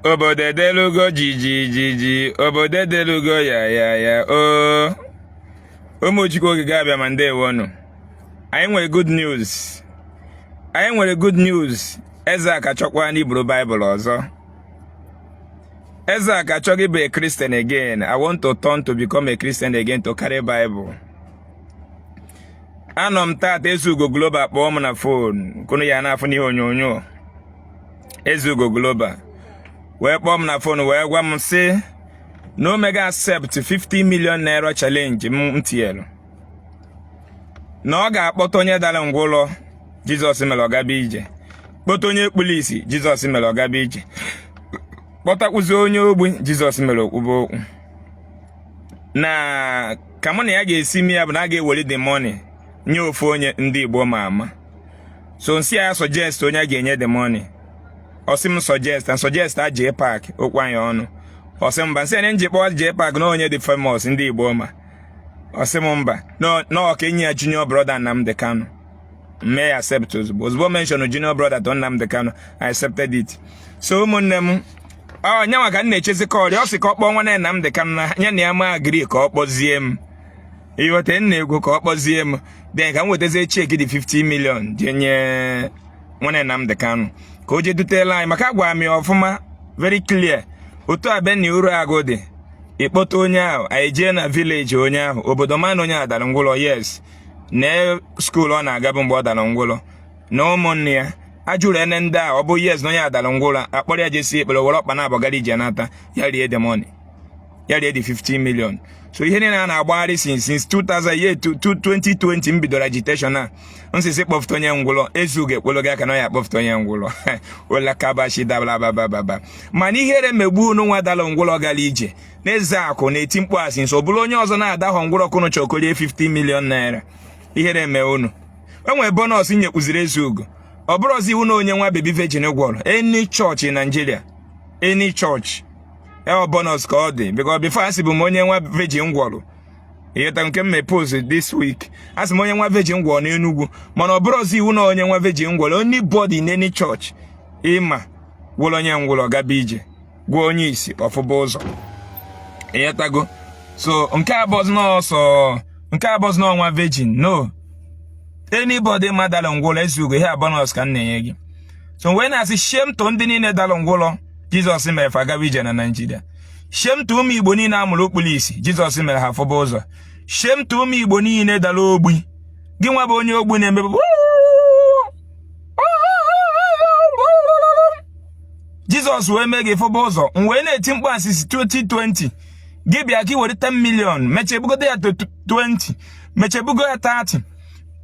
Obodo edelugo jijijiji, obodo edelugo ya ya ya o. Ụmụ Chukwu Okike Abịama, ndewonụ. Anyị nwere good news. Anyị nwere good news. Ezeakụ achọkwa n'iburu Baịbụl ọzọ. Ezeakụ achọghị ịbụ a Christian again. I want to turn to become a Christian again to carry Bible. Anọ m tata, Ezeugo Global kpọọ m na phone kunu ya na-afụ n'ihe onyonyo. Ezeugo Global wee kpọọ m na phone wee gwa m sị na o mega accept 50 million naira challenge m tinyere, na ọ ga-akpọta onye dara ngwụlọ Jizọs mere ọgaba ije, kpọta onye kpuru isi Jizọs mere ọgaba ije, kpọtakwụzi onye ogbi Jizọs mere okwube okwu, na ka mụ na ya ga-esi mee ya bụ na a ga-ewere the money nye ofu onye ndị Igbo ma ama. So nsị ya suggest onye a ga-enye the money. Ọ sị m suggest and suggest a J Park okwu anyị ọnụ. Ọ sị mba, nsị ya nji kpọọ J Park na onye dị famous ndị Igbo ma. Ọ sị m mba, na ọ ka enyi ya junior brother Nnamdi Kanu. Mee ya accept ozugbo ozugbo. Mention junior brother to Nnamdi Kanu, I accepted it. So ụmụnne m, ọ nyanwa ka m na-echezi ka ọrịa ọ sị ka ọ kpọọ nwanne Nnamdi Kanu na ya na ya ma agree ka ọ kpọzie m. Ịghọta m na-egwu ka ọ kpọzie m, then ka m wetazie cheque dị 50 million jee nye nwanne Nnamdi Kanu ka o jee dutela anyị, maka agwara m ya ọfụma, very clear, otu a be na uru agụ dị ịkpọta onye ahụ, anyị jee na village onye ahụ, obodo ma na onye a dara ngwụlọ, yes, na school ọ na-agabụ mgbe ọ dara ngwụlọ na ụmụnne ya ajụrụ ene ndị a, ọ bụ yes na onye a dara ngwụlọ, akpọrọ ya jesi ekpere, were ọkpa na abọgara ije nata ya, rie the money, ya rie the 50 million. So ihe niile a na-agbagharị since 2000 year to 2020 m bidoro agitation a nsisi kpọfụta onye ngwụlọ, Ezugo ekwelo gị aka na ọ ya akpọfụta onye ngwụlọ olakabashi dablabababa. Mana ihere megbu unu nwa dara ngwụlọ gara ije n'eze akụ na-eti mkpu asị nso bụrụ onye ọzọ na-adahọ ngwụrọ kụnụ chọkorie 50 million naira. Ihere mee unu. E nwere bonus nyekwuziri Ezeugo. Ọ bụrụzi iwu na onye nwa baby virgin gwọrọ, any church in Nigeria, any church, ọ bonus ka ọ dị, because before asị bụ m onye nwa virgin gwọrọ, ịghọta nke m post this week, asị m onye nwa virgin gwọrọ n'Enugwu, mana ọ bụrụzi iwu na onye nwa virgin gwọrọ, anybody in any church ịma gwọrọ onye ngwụrọ gaba ije, gwọọ onye isi ọfụba ụzọ, ịghọtago? So nke a bụzi n'ọsọ, nke a bụzi n'ọnwa virgin, no, anybody ma dara ngwụlọ, Ezeugo, ihe a bonus ka m na-enye gị. So wee na-asị shame to ndị niile dara ngwụlọ Jizọs mere fa gawa ije na Naịjirịa. Shame to ụmụ Igbo niile amụrụ okpuru isi Jizọs mere ha fụba ụzọ. Shame to ụmụ Igbo niile dara ogbi. Gị nwa bụ onye ogbi na-eme Jizọs wee mee gị fụba ụzọ. M wee na-eti mkpu asịsị 2020 gị bịa ka ị were 10 million, mechebugodo ya to 20, mechebugo ya 30,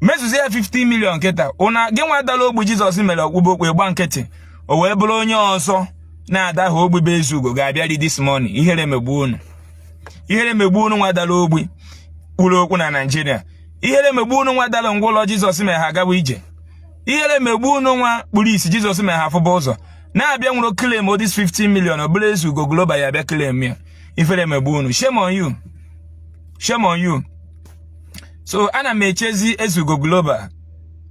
mezuzie ya 50 million kịta. Ụna gị nwa dara ogbi Jizọs mere ọkpụkpọ okwu gba nkịtị, o wee bụrụ onye ọzọ na-adahụ ogbi bụ Ezeugo ga-abịari this money. Ihere megbu unu. Ihere megbu unu nwa dara ogbi kwuru okwu na Naịjirịa. Ihere megbu unu nwa dara ngwụlọ Jizọs mere ha gawa ije. Ihere megbu unu nwa kpuru isi Jizọs mere ha fụba ụzọ na-abịa nwere claim this 50 million. Ọ bụrụ Ezeugo Global ya bịa claim ya, ifere megbu unu. Shame on you, shame on you. So ana m echezi Ezeugo Global.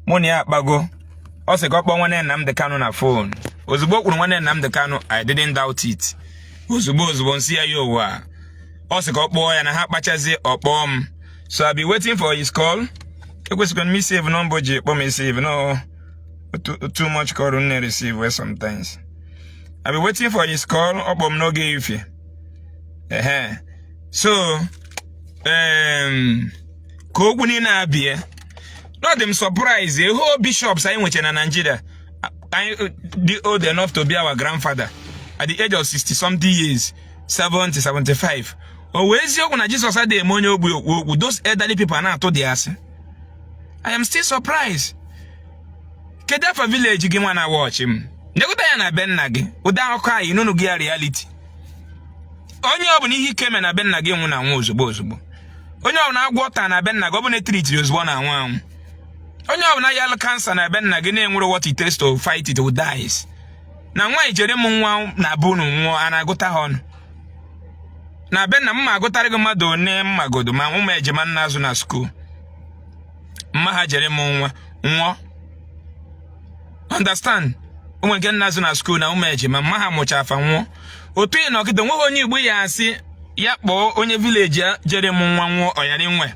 Mụ na ya akpago, ọ sị ka ọ kpọọ nwanne Nnamdi Kanu na phone. Ozugbo o kwuru nwanne Nnamdi Kanu, I didn't doubt it. Ozugbo ozugbo nsị ya ya ụwa, ọ sị ka ọ kpọọ ya na ha kpachazie, ọ kpọọ m. So I be waiting for his call. Ekwesịkwara m save number ji kpọọ m, save no too much call m na-receive sometimes. I be waiting for his call. Ọ kpọọ m n'oge ifie ehe. So ka okwu niile abịa not them surprise, a whole bishops anyị nwechara na Nigeria anyị dị old enough to be our grandfather at the age of 60 something years, 70, 75. O wee eziokwu na Jizọs adịghị eme onye ogbi okwu okwu, those elderly people na-atụ dị asị. I am still surprised. Kedu afa village gị nwa na watch m? Nyekọta ya na be nna gị ụdị akụkọ anyị nụnụ gị ya reality. Onye ọbụla ihe ike eme na be nna gị nwụ na anwụ ozugbo ozugbo. Onye ọbụla agwọ taa na be nna gị, ọ bụ na etritiri ozugbo na anwụ anwụ. Onye ọbụla ya cancer na be nna gị na-enwere what it takes to fight it will dies. Na nwaanyị jere m nwa na be unu nwụọ, a na-agụta ha ọnụ na be nna m. Ma agụtarị gị mmadụ one mmagodo ma ụmụ ejima nna azụ na school mma ha jere m nwa nwụọ, understand? Onwe nke nna azụ na school na ụmụ ejima mma ha mụcha afa nwụọ. Otu ị nọkịta, nweghị onye Igbo ya asị ya kpọọ onye village ya jere mụ nwa nwụọ ọyara nwe.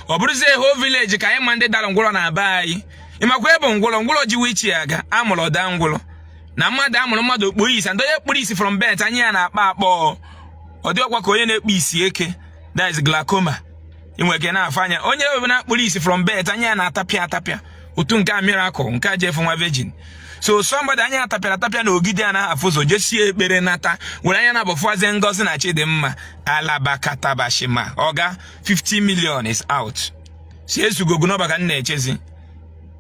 Ọ bụrụzie whole village ka anyị ma ndị dara ngwụrọ na be anyị. Ịmakwa ebe ngwụrọ ngwụrọ ji wichi aga amụrụ ọda ngwụrọ na mmadụ amụrụ mmadụ okpuo isi, and onye kpụrụ isi from birth, anya ya na-akpa akpọ, ọ dịghịkwa ka onye na-ekpu isi eke, that is glaucoma. Ị nwere ike na-afụ anya onye na-akpụrụ isi from birth, anya ya na-atapịa atapịa. Otu nke a miracle nke a jefu nwa virgin. So somebody anya ya tapịara atapịa na ogide anaghị afụ ụzọ, jesie ekpere nata were anya na-abụfụazie ngozi na Chidimma alabakatabashima. Ọga, 50 million is out. Si Ezugo Global ka m na-echezi.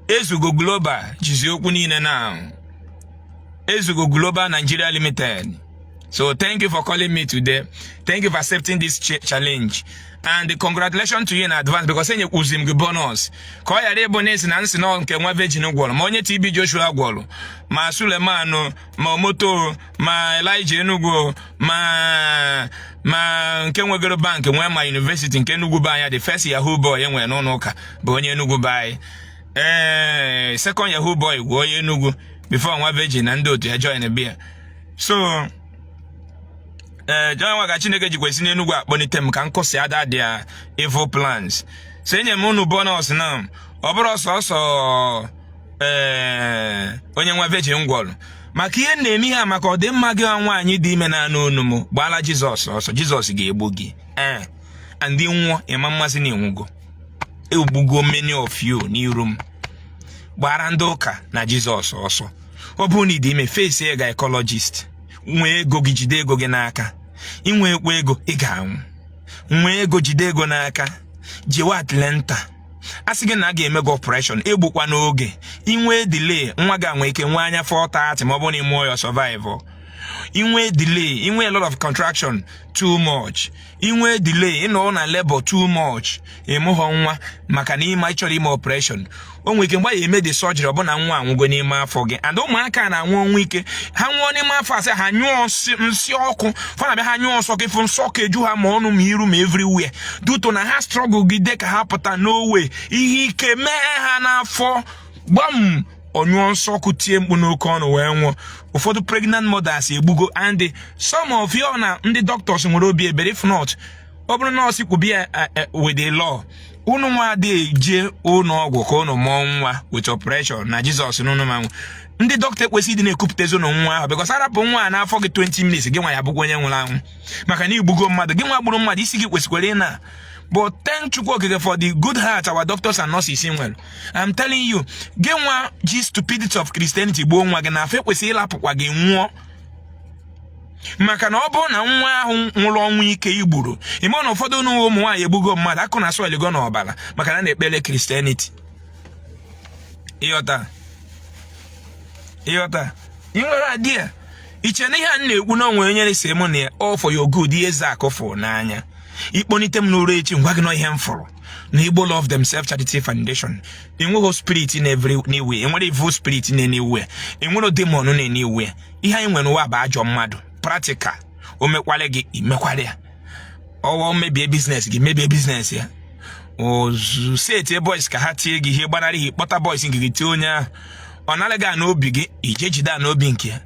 Ezugo Global jizi okwu niile na Ezugo Global Nigeria Limited. So thank you for calling me today. Thank you for accepting this challenge. And congratulations to you in advance, because enyekwuzi m gị bonus. Ka ọ ghara ịbụ na esi na nsị nọ nke nwa virgin gwọrọ, ma onye TB Joshua gwọrọ, ma Suleman, ma Omoto, ma Elijah Enugu, ma nke nwegoro bank nwee, ma university nke Enugu be anya. The first Yahoo boy enwere n'ụlọ ụka bụ onye Enugu be anyị. Ee, second Yahoo boy bụ onye Enugu before nwa virgin na ndị otu ya join bia. So ee, John nwa ka Chineke jikwa esi n'Enugwu akpọlite m ka m kwụsị ada their evil plans. So enye m unu bonus na ọ bụrụ sọsọ ee onye nwa virgin gwọrọ maka ihe m na-eme ihe a maka ọdịmma gị. Nwaanyị dị ime na anụ onu m, gbaala Jizọs ọsọ. Jizọs ga-egbu gị. Ee, and nwụọ, ịma mmasị na enwugo egbugo many of you n'iru m. Gbara ndị ụka na Jizọs ọsọ. Ọ bụrụ na ị dị ime, face gynecologist. Nwee ego gị, jide ego gị n'aka. Inwe ekwe ego, ị ga-anwụ. Nwee ego, jide ego n'aka. Jewe antenatal. A sị gị na a ga-eme gị operation, egbukwa n'oge. Inwee delay, nwa gị nwee ike nwee anya 430 ma ọ bụrụ na ị mụọ ya survive. Inwee delay, inwee a lot of contraction too much, inwee delay, ịnọ na labor too much, ịmụghọ nwa maka na ịma ịchọrọ ime operation, o nwere ike mgbe ya eme the surgery, ọ bụ na nwa anwụgo n'ime afọ gị. And ụmụaka na-anwụ ọnwụ ike. Ha nwụọ n'ime afọ, asị ha nyụọ nsị ọkụ, fa na-abịa ha nyụọ nsọ ka ịfụ nsọ ọkụ eju ha ma ọnụ ma iru ma everywhere, due to na ha struggle gide ka ha pụta n'owe ihe ike mee ha n'afọ gbam, ọnyụọ nsọ ọkụ, tie mkpu n'oke ọnụ wee nwụọ. Ụfọdụ pregnant mothers egbugo, and some of you na ndị doctors nwere obi ebere. If not, ọ bụrụ nọọsụ kwubi ya with the law, unu nwa adịghị eje ụlọ ọgwụ ka unu mụọ nwa with operation na Jizọs n'ụnụ manwụ. Ndị dọkịta ekwesịghị ịdị na-ekupụtezi ụnụ nwa ahụ, because arapụ nwa a n'afọ gị 20 minutes, gị nwa ya bụkwa onye nwụrụ anwụ maka na igbugo mmadụ. Gị nwa gburu mmadụ, isi gị kwesịkwara ị na. But thank Chukwu Okike for the good heart our doctors and nurses nwere. I'm telling you, gị nwa ji stupidity of Christianity gbuo nwa gị n'afọ, ekwesịghị ịlapụkwa gị nwụọ, maka na ọ bụrụ na nwa ahụ nwụrụ ọnwụ ike igburu, ime na ụfọdụ ụmụ nwaanyị egbugo mmadụ akụ na asụeligo n'ọbara maka na na-ekpere Christianity. Ịghọta? Ịghọta? Ị nwere idea iche na ihe a na-ekwu na onwe onye na-ese mụ na ya, all for your good. Ihe eze akụ fụrụ n'anya ikponite m n'ụra echi, ngwa gị na ihe m fụrụ na Igbo Love Themselves Charity Foundation, enweghị spirit na every anywhere, enwere evil spirit na anywhere, enwere demon na anywhere. Ihe anyị nwere n'ụwa bụ ajọ mmadụ practical. O mekwara gị, imekwara ya. Ọwa mebie business gị, mebie business ya. Ozu seti boys ka ha tie gị ihe gbanarị gị, kpọta boys nke gị tie onye ahụ. Ọ naraghị gị n'obi gị, ije jide a n'obi nke ya.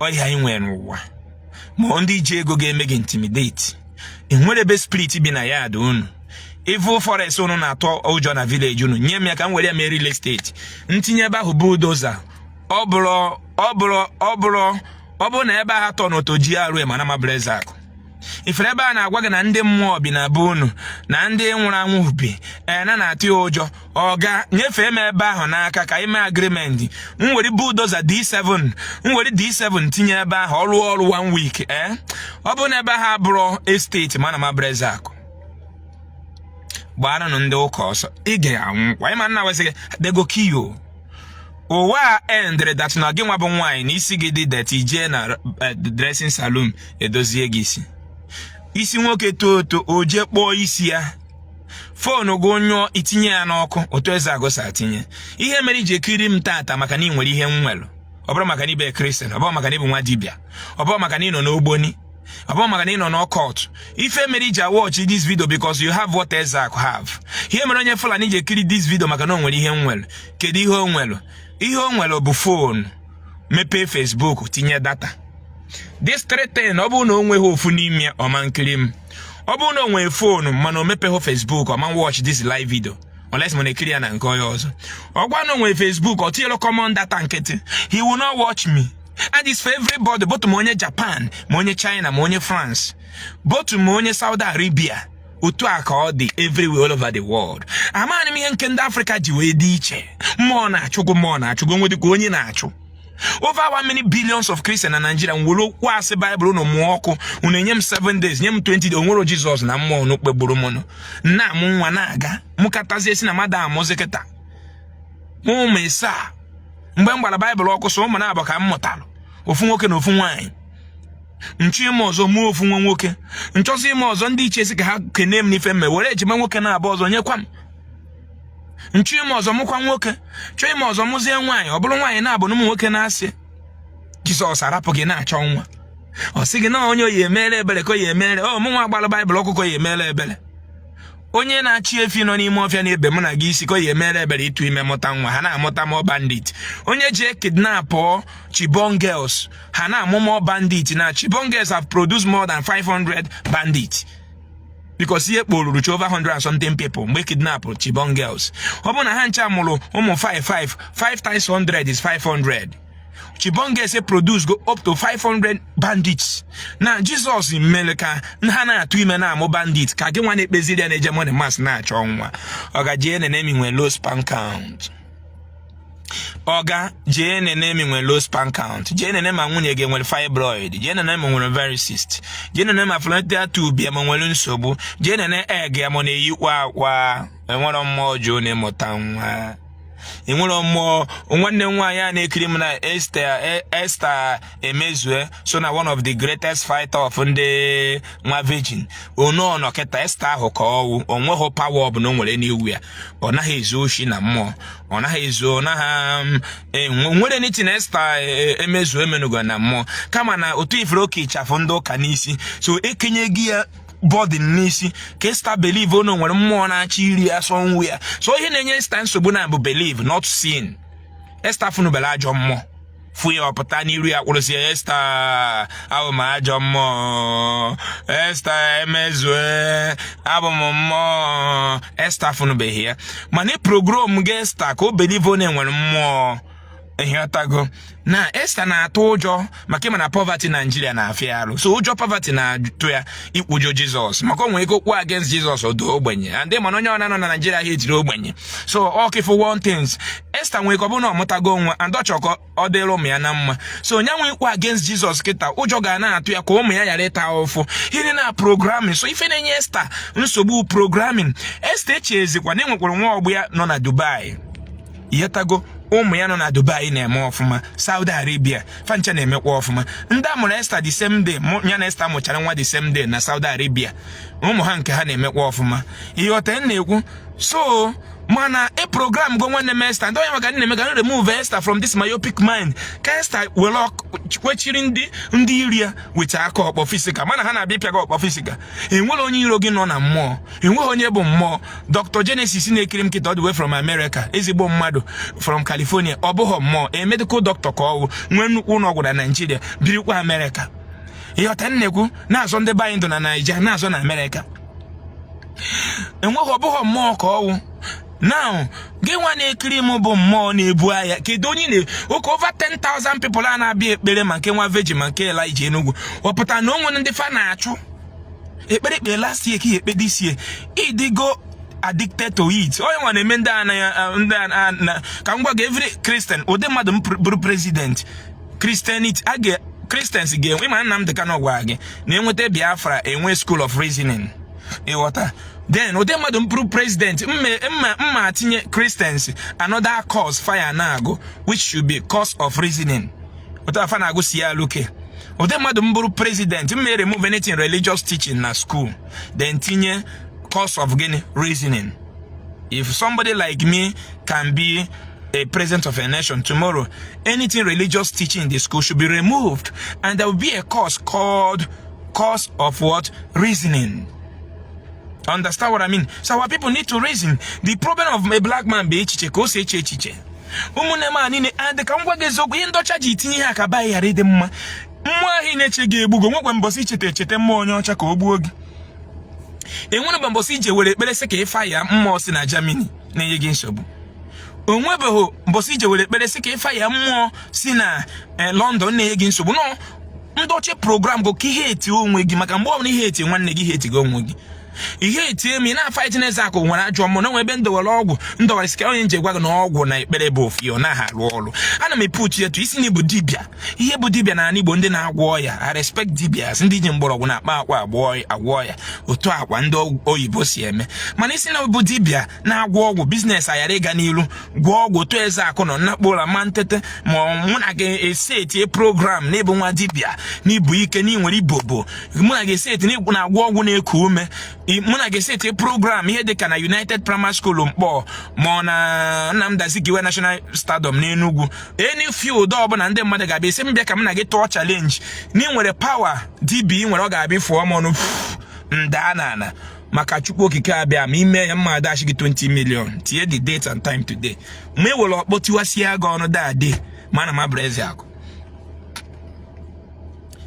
Ọ ihe anyị nwere n'ụwa. Ma ndị ji ego ga-eme gị intimidate, enwere ebe spirit bi na ya dị unu. Evil forest unu na-atụ ụjọ na village unu, nye m ya ka m were ya mee real estate, ntinye ebe ahụ bulldozer. Ọ bụrụ ọ bụrụ na ebe ahụ atọ n'oto GRA, mana mabụrụ eze akụ ifere ebe a na-agwa gị na ndị mmụọ bi na be unu na ndị nwụrụ anwụ bi ena na-atụ ya ụjọ. Ọ ga nyefee m ebe ahụ n'aka ka ime agreement, m were bulldozer D7, m were D7 tinye ebe ahụ, ọrụ ọrụ one week. Ee, ọ bụrụ na ebe ahụ abụrụ estate, mana mabụrụ eze akụ. Gbaranụ ndị ụka ọsọ, ị ga-anwụkwa. Ịma nna wesị gị dego kiyo ụwa a endere that na gị nwa bụ nwaanyị na isi gị dị dirty, jee na dressing salon edozie gị isi. Isi nwoke too oto, o jee kpọọ isi ya. Phone gị nyụọ, itinye ya n'ọkụ otu eze agụsa tinye. Ihe mere iji ekiri m tata maka na ị nwere ihe m nwere. Ọ bụrụ maka na ịbụ Christian, ọ bụrụ maka na ịbụ nwa dibịa, ọ bụrụ maka na ị nọ n'ogboni, ọ bụrụ maka na ị nọ n'occult. Ife mere iji watch this video, because you have what Ezeaku have. Ihe mere onye Fulani ji ekiri this video maka na o nwere ihe m nwere. Kedu ihe o nwere? Ihe o nwere bụ phone. Mepee Facebook, tinye data. This three thing, ọ bụrụ na o nweghị ofu n'ime ya, ọ ma nkiri m. Ọ bụrụ na o nwee phone mana o mepeghị Facebook, ọ ma watch this live video unless ma na-ekiri ya na nke onye ọzọ. Ọ gwa na o nwee Facebook, ọ tinyere common data nkịtị, he will not watch me. And it's for everybody, both ma onye Japan, ma onye China, ma onye France, both ma onye Saudi Arabia. Otu a ka ọ dị everywhere, all over the world. Amaghị m ihe nke ndị Afrịka ji wee dị iche. Mmụọ na-achụgụ, mmụọ na-achụgụ onwe dịka onye na-achụ over how many billions of Christian na Nigeria. Nwere okwu asị Baịbụl unu mụọ ọkụ, unu enye m 7 days, nye m 20 days, onwero Jizọs na mmụọ unu kpegburu m na-amụ nwa na-aga. Mụ katazie si na mmadụ amụzi kịta mụ ụmụ ịsaa. Mgbe m gbara Baịbụl ọkụ, so ụmụ na-abụ ka m mụtalụ, ofu nwoke na ofu nwaanyị. Nchọ ime ọzọ, mụọ ofu nwa nwoke. Nchọzi ime ọzọ, ndị ichie si ka ha kene m n'ife mme, were ejima nwoke na-abụ ọzọ nyekwa m. Nchọ ime ọzọ, mụkwa nwoke. Chọọ ime ọzọ, mụzie nwaanyị. Ọ bụrụ nwaanyị na-abụ na ụmụ nwoke na-asị Jizọs arapụ gị na-achọ nwa. Ọ sị gị na onye oyi emere ebere ka oyi emere ọ mụ nwa gbara Baịbụl ọkụkọ ya emere ebere. Onye na-achị efi nọ n'ime ọfịa na-ebe mụ na gị isi ka o ya emere ebere ịtụ ime mụta nwa. Ha na-amụta more bandit. Onye ji kidnap Chibok girls, ha na-amụ more bandit. Na Chibok girls have produced more than 500 bandits because ihe kporuru chi over 100 and something people mgbe kidnap Chibok girls. Ọ bụ na ha ncha mụrụ ụmụ 5 5 5 times 100 is 500. Chibok girls produce go up to 500 bandits. Na Jizọs mere ka ha na-atụ ime na-amụ bandit, ka gị nwa na-ekpeziri ya na-eje morning mass na-achọ nwa. Ọga, jee nene mi nwee low sperm count. Ọga, jee nene mi nwere low sperm count. Jee nene ma nwunye gị nwere fibroid. Jee nene ma nwere varices. Jee nene ma fallopian tube ya ma nwere nsogbu. Jee nene egg ya ma na-eyikwa akwa. Enwere mmụọ jụụ na-ịmụta nwa, enwere mmụọ. Nwanne m nwaanyị a na-ekiri m na Esther, Esther Emezue, so na one of the greatest fighter of ndị nwa virgin ono kịta. Esther ahụ ka ọwụ onweghị power ọbụla o nwere n'iwu ya. Ọ naghị ezu oshi na mmụọ, ọ naghị ezu, ọ naghị nwere anything. Esther Emezue emenugo na mmụọ, kama na otu ifuru oke ịchafụ ndị ụka n'isi, so ekenye gị ya burden n'isi ka Esther believe ono nwere mmụọ na-achọ iri ya sọ nwe ya. So ihe na-enye Esther nsogbu na bụ believe, not sin. Esther funubere ajọ mmụọ fụ ya ọpụta n'iru ya kwụrụsị Esther, abụ m ajọ mmụọ. Esther Emezue, abụ m mmụọ. Esther fụnụbeghị ya, mana ị program gị Esther ka o believe na enwere mmụọ. Ịghọtago na Esther na-atụ ụjọ maka ịma na poverty Naijiria na-afịa arụ, so ụjọ poverty na-atụ ya ikwujọ Jizọs, maka o nwere ike okwu against Jizọs odo ogbenye and mana onye ọna nọ na Naijiria ha ejiri ogbenye. So ọ kifu one things, Esther nwere ike ọ bụrụ na ọ mụtago nwa and ọ chọrọ ka ọ dịrị ụmụ ya na mma, so onye nwe ikwu against Jizọs kịta, ụjọ ga na-atụ ya ka ụmụ ya ghara ịta ụfụ ihe na programming. So ife na-enye Esther nsogbu, programming. Esther echezikwa na enwekwara nwa ọgbụ ya nọ na Dubai. Ịghọtago, ụmụ ya nọ na Dubai na-eme ọfụma, Saudi Arabia fancha na-emekwa ọfụma. Ndị a mụrụ Esther the same day ya na Esther mụchara nwa the same day na Saudi Arabia, ụmụ ha nke ha na-emekwa ọfụma. Ịghọta m na-ekwu? So mana e program go nwanne m Esther. Ndị onye maka na-eme ka m remove Esther from this myopic mind, ka Esther were kwechiri ndị iri ya weta aka ọkpọ physical, mana ha na-abịa ịpịa gị ọkpọ physical. Enwere onye iro gị nọ na mmụọ, enweghị onye bụ mmụọ. Dr. Genesis na-ekiri m kịta all the way from America, ezigbo mmadụ from California, ọ bụghị mmụọ. A medical doctor ka ọ wụ, nwee nnukwu ụlọ ọgwụ na Nigeria, birikwa America. Ịghọta nnekwu na-azọ ndị be anyị ndụ na Naija, na-azọ na America. Enweghị, ọ bụghị mmụọ ka ọwụ. Now, gị nwa na-ekiri m bụ mmụọ na-ebu agha. Kedu onye na oke over 10,000 people a na-abịa ekpere, ma nke nwa virgin, ma nke Elijah Enugu? Ọ pụtara na o nwere ndị fa na-achụ ekpere ekpere last year ka ihe ekpe this year. Ịdịgo addicted to it. Onye nwa na-eme ndị anaghị ndị a na ka m gwa gị, every Christian, ụdị mmadụ m bụrụ president Christianity a ga Christians ga-enwe. Ịma Nnamdị Kanu gwara gị na enweta Biafra, enwe school of reasoning. Ịghọta? Then ụdị mmadụ m bụrụ president, mma mma mma tinye Christians another course fire na-agụ, which should be course of reasoning. Ụtọ afa na-agụ si ya luke. Ụdị mmadụ m bụrụ president, m remove anything religious teaching na school, then tinye course of gịnị? Reasoning. If somebody like me can be a president of a nation tomorrow, anything religious teaching in the school should be removed and there will be a course called course of what? Reasoning. Understand what I mean? So our people need to reason. The problem of a black man bụ echiche, ka o si eche echiche. Ụmụnne m a niile adị ka m gwa gị eziokwu, ihe ndị ọcha ji tinye ihe a ka baghị ghara ịdị mma. Mmụọ ahụ ị na-eche ga-egbu gị, onwekwe mbọsị icheta echeta mmụọ onye ọcha ka o gbuo gị. Enwere mbọsị ije were ekpere sị ka ịfa ya mmụọ si na Germany na-enye gị nsogbu. Onwebeghị mbọsị ije were ekpere sị ka ịfa ya mmụọ si na London na-enye gị nsogbu. Nọ ndị ọcha program go ka ihe eti onwe gị, maka mgbe ọbụla ihe eti nwanne gị, ihe etigo onwe gị, ihe etie m. Ị na-afight na eze akụ nwere ajọ mmụọ na nwe ebe ndowere ọgwụ ndowere sika. Onye nje gwa gị na ọgwụ na ekpere bụ ofu, ọ naghị arụ ọrụ. Ana m eput ya etu isi na ịbụ dibịa. Ihe bụ dibịa n'ala Igbo, ndị na-agwọ ọya, I respect dibias, ndị ji mgbọrọgwụ na-akpa akwa agwọ ọya, otu akwa ndị oyibo si eme. Mana isi na bụ dibịa na-agwọ ọgwụ, business aghara ịga n'ilu, gwọọ ọgwụ otu eze akụ nọ nnakpo ụra ma ntete, ma mụ na gị esetie program na ịbụ nwa dibịa, na ịbụ ike, na ị nwere ibobo. Mụ na gị eseti na na-agwọ ọgwụ na-eku ume. Mụ na gị esetie program ihe dịka na United Primary School Mkpọ, ma ọ na Nnamdi Azikiwe National Stadium n'Enugu, any field ọbụla ndị mmadụ ga-abịa, esi m bịa ka m na gị tụọ challenge na ị nwere power dibịa ị nwere, ọ ga-abịa fụọ m ọnụ ndaa na ana. Maka Chukwu Okike abịa ma ime ya, mma adachi gị 20 million. Tinye the date and time today. Ma e were ọkpọ tiwasịa gị ọnụ daadị, ma ana m abụrụ eze akụ.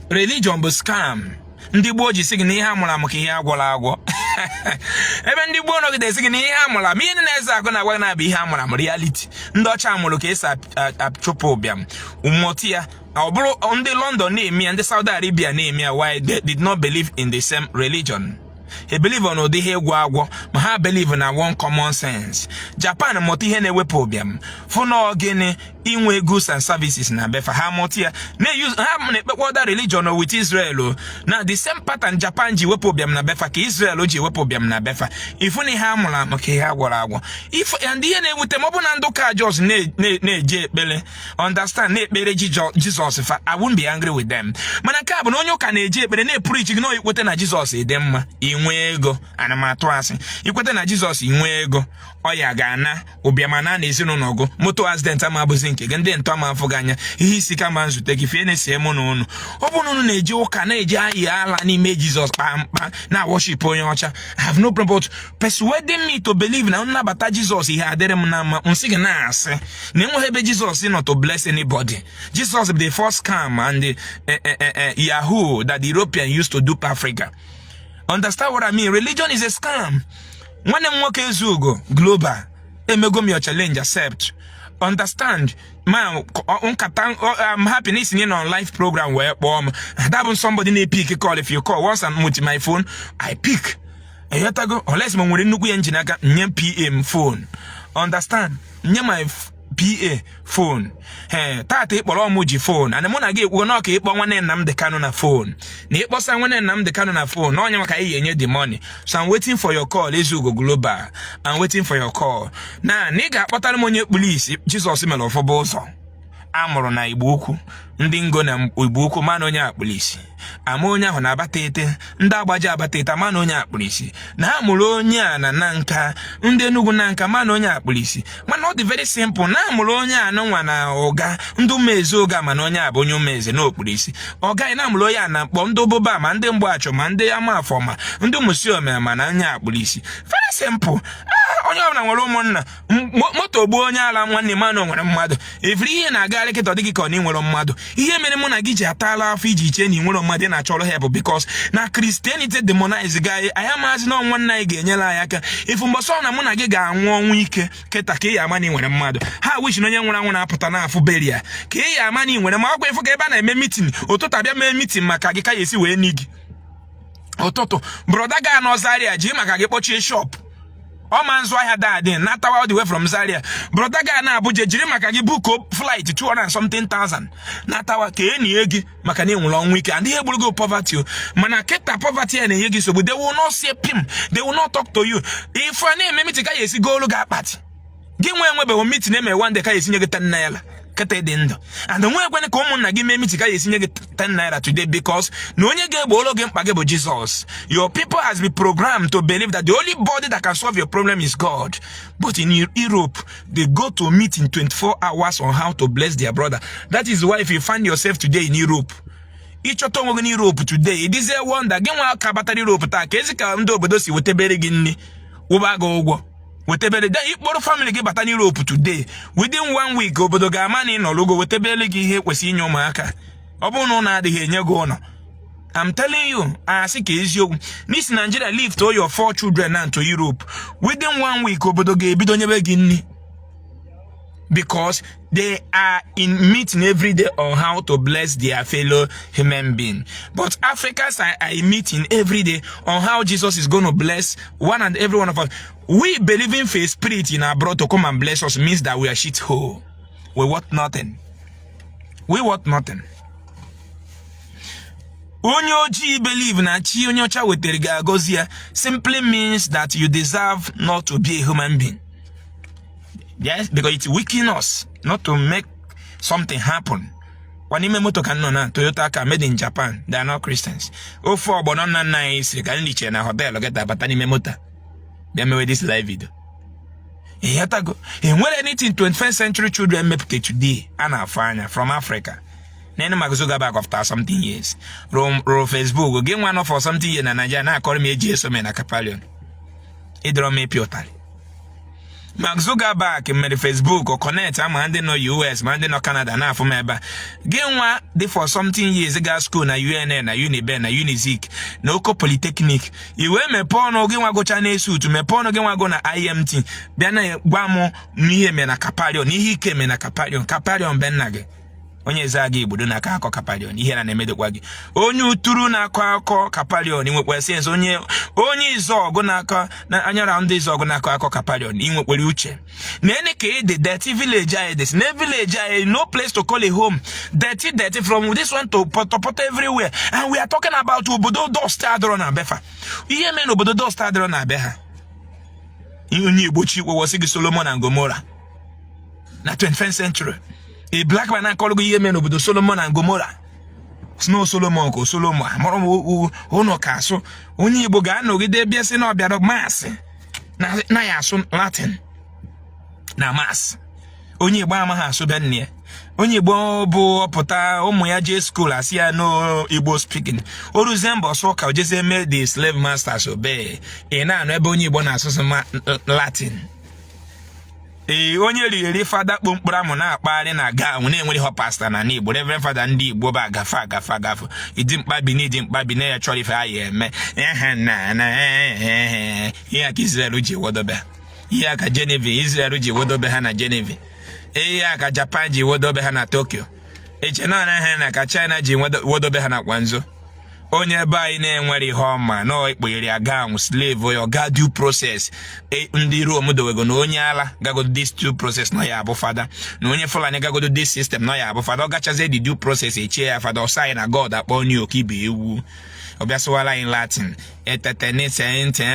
Religion bụ scam. Ndị gboo ji sị gị na ihe amụrụ amụ ka ihe agwọrọ agwọ. Ebe ndị gboo nọgide sị gị na ihe amụrụ amụ, ihe ndị na-eze akụ na-agwa gị na-abụ ihe amụrụ amụ, reality. Ndị ọcha amụrụ ka esi achụpụ ụbịam mmụta ya. Ọ bụrụ ndị London na-eme ya, ndị Saudi Arabia na-eme ya, why they did not believe in the same religion? Ha believe on ụdị ihe ịgwọ agwọ, ma ha believe na one common sense. Japan mụta ihe na-ewepụ ụbịam, fụ na gịnị? Inwe goods and services na befa. Ha mụta ya ha na-ekpekwa other religion with Israel o. Na the same pattern Japan ji wepụ ụbịam na befa ka Israel ji wepụ ụbịam na befa. Ifu na ihe a mụrụ amụ ka ihe a gwọrọ agwọ. If and ihe na-ewute ma ọ bụ na ndị ụka Jos na-eje ekpere, understand, na-ekpere Jizọs fa, I won't be angry with them. Mana nke a bụ na onye ụka na-eje ekpere na-epreach gị na ikwete na Jizọs dị mma, inwe ego. Ana m atụ asị? Ikwete na Jizọs, inwe ego, ọya ga-ana, ụbịamana na ezinụlọ gụ, moto accident ama abụzi nke gị, ndị ntọ ama afụ gị anya, ihe isi kama nzute gị fie na-ese mụ na unu. Ọ bụrụ na unu na-eje ụka, na-eje ayị ala n'ime Jizọs kpamkpam, na worship onye ọcha, I have no problem. But persuading me to believe na nnabata Jizọs, ihe adịrị m na mma, nsị gị na-asị na enweghị ebe Jizọs nọ to bless anybody. Jesus bụ the first scam and the Yahoo that the European used to dupe Africa. Understand what I mean? Religion is a scam. Nwanne m nwoke Ezugo Global, emego m your challenge accept. Understand ma nkata, I'm happy na isinye on live program wee kpọọ m. That bụ somebody na-epick call. If you call once I'm with my phone, I pick. Ịghọtago? Unless m nwere nnukwu ya njin aka nye PA m phone. Understand? Nye my PA phone. Ee, tata ịkpọrọ m ji phone and mụ na gị ekwugo na ọka ịkpọ nwanne Nnamdi Kanu na phone, na ịkpọsa nwanne Nnamdi Kanu na phone na onye maka anyị ga-enye the money. So I'm waiting for your call, Ezugo Global. I'm waiting for your call. Na ị ga-akpọtara m onye kpuru isi Jizọs mere ọfọba ụzọ a mụrụ na Igbo Ukwu. Ndị ngo na Igbo Ukwu ma na onye akpụrụ isi ama onye ahụ na-abata ete, ndị agbaji abata ete ama na onye akpụrụ isi na ha mụrụ onye a na nka, ndị Enugwu na nka ma na onye akpụrụ isi. Mana ọ dị very simple na amụrụ onye a nụnwa na ụga, ndị ụmụeze ụga ma na onye a bụ onye ụmụeze na okpuru isi. Ọ gaghị na amụrụ onye a na mkpọ, ndị ụbụba ma ndị mgbachọ ma ndị amafọ ma ndị ụmụsiome ma na onye akpụrụ isi. Very simple. Onye ọbụla nwere ụmụnna. Moto gbuo onye ala nwanne m anụ nwere mmadụ efiri ihe na-agagharị kịta, ọ dịghị ka ọ na ị nwere mmadụ. Ihe mere mụ na gị ji atala afọ iji chee na ị nwere mmadụ ị na-achọrọ help, because na Christianity demonize gị anyị. Anyị amazi na nwanne anyị ga-enyere anyị aka. Ifu mbọsọ na mụ na gị ga-anwụ ọnwụ ike kịta, ka ị ya ama na ị nwere mmadụ. Ha wish na onye nwụrụ anwụ na-apụta n'afụ beria ka ị ya ama na ị nwere. Ma ọkwa ịfụ ka ebe a na-eme meeting ụtụtụ, abịa mee meeting maka gị ka ya esi wee ni gị ụtụtụ. Brother ga nọ Zaria ji maka gị kpọchie shop, ọ ma nzụ ahịa dadị natawa all the way from Zaria. Brother ga na Abuja jiri maka gị book flight 200 and something thousand natawa ka enyi gị maka na enwere ọnwụ ike. And ihe gburu gị poverty o. Mana kịta poverty ya na-enye gị nsogbu. They will not say pim, they will not talk to you. Ife a na-eme meeting ka ya esi goolu gị akpati gị nwe enwebeghị meeting eme one day ka ya esinye gị 10 naira kịta dị ndụ. And onwe ekwene ka ụmụnna gị mee meeting ka ya esinye gị 10 naira today, because na onye ga-egboro gị mkpa gị bụ Jesus. Your people has been programmed to believe that the only body that can solve your problem is God. But in Europe, they go to meet in 24 hours on how to bless their brother. That is why if you find yourself today in Europe, ịchọta onwe gị n'Europe today, ịdịzie wonder gị nwa aka batara Europe taa ka ezi ka ndị obodo si wetebere gị nri, wụba gị ụgwọ. Wetebere ịkpọrọ family gị bata n'Europe today, within one week obodo ga-ama na ị nọrọgo, wetebere gị ihe kwesịrị inye ụmụaka. Ọ bụrụ na ụlọ adịghị, enye gị ụlọ. I'm telling you, asị ka eziokwu n'isi Nigeria, lift all your four children now to Europe, within one week obodo ga-ebido nyebe gị nri, because they are in meeting every day on how to bless their fellow human being. But Africans are in meeting every day on how Jesus is going to bless one and every one of us. We believing for a spirit in abroad to come and bless us means that we are shit hole. We want nothing. We want nothing. Onye ojii believe na chi onye ọcha wetara ga-agọzi ya simply means that you deserve not to be a human being. Yes, because it's weaken us not to make something happen. Kwa n'ime moto ka nọ na Toyota car made in Japan, they are not Christians. Ofe ọgbọnọ nna nna anyị siri ka nri chere na hotel geta bata n'ime moto bịa mewe this live video. Ịghọtago? Enwere anything 21st century children mepụta today a na-afụ anya from Africa? Nene Mark Zuckerberg, after something years rụrụ Facebook. Gị nwa nọ for something years na Nigeria na-akọrọ m eji eso me na Capalion, ịdọrọ m ịpịa ụtarị. Mark Zuckerberg mere Facebook, connect ama ndị nọ US ma ndị nọ Canada na-afụ m ebe a. Gị nwa dị for something years gaa school na UNN, na Uniben, na Unizik, na Oko Polytechnic, i wee mepee ọnụ gị nwa gụcha na ESUT, mepee ọnụ gị nwa go na IMT, bịa na gwa m n'ihe mere na Capalion, ihe ike mere na Capalion. Capalion be nna gị, onye eze aga igbodo na-akọ akọ Capalion, ihe na na-emedokwa gị. Onye uturu na-akọ akọ Capalion, inwekwara sense. Onye Izọgụ na-akọ na anyara ndị Izọgụ na-akọ akọ Capalion, inwekwara uche. Na ene ka ị dị dirty. Village anyị dị na village anyị, no place to call a home. Dirty, dirty from this one to potopoto everywhere, and we are talking about obodo dust adọrọ na befa. Ihe mere na obodo dust adọrọ na be ha. Onye Igbo chi wọsị gị Solomon and Gomorrah na 21st century, a black man akọrọ gị ihe mere n'obodo Solomon and Gomorrah. Snow Solomon ka Solomon amụrụ m ụnọ ka asụ. Onye Igbo ga-anọgide bịa sị na ọ bịara mass na ya asụ Latin na mass. Onye Igbo amaghị asụ be nne ya. Onye Igbo bụ ọpụta ụmụ ya jee school, asị ya no Igbo speaking. O ruzie mbọ sụ ụka, o jezie mee the slave masters obey. Ị na-anụ ebe onye Igbo na-asụsụ Latin. Ee, onye riri fada kpo mkpụrụ amụ na-akpagharị na gown na-enwere ihe pastor na Igbo, reverend father ndị Igbo bụ agafe agafe agafe ịdị mkpabi na ịdị mkpabi na ya chọrọ ife ha ya eme ihe na ihe a ka Israel ji wodobe, ihe a ka Geneva Israel ji wodobe ha na Geneva, ihe a ka Japan ji wodobe ha na Tokyo, eche na ha na ka China ji wodobe ha na Guangzhou. Onye ebe anyị na-enwere ihe ọma na ekpoghere ya gown slave ya ga due process ndị Rome dowego na onye ala gagodo this due process na ya abụ fada, na onye Fulani gagodo this system na ya abụ fada. Ọ gachazie the due process, echie ya fada. Ọsọ anyị na God akpọ onye oke ibe ewu, ọ bịa sụwara anyị Latin etete nte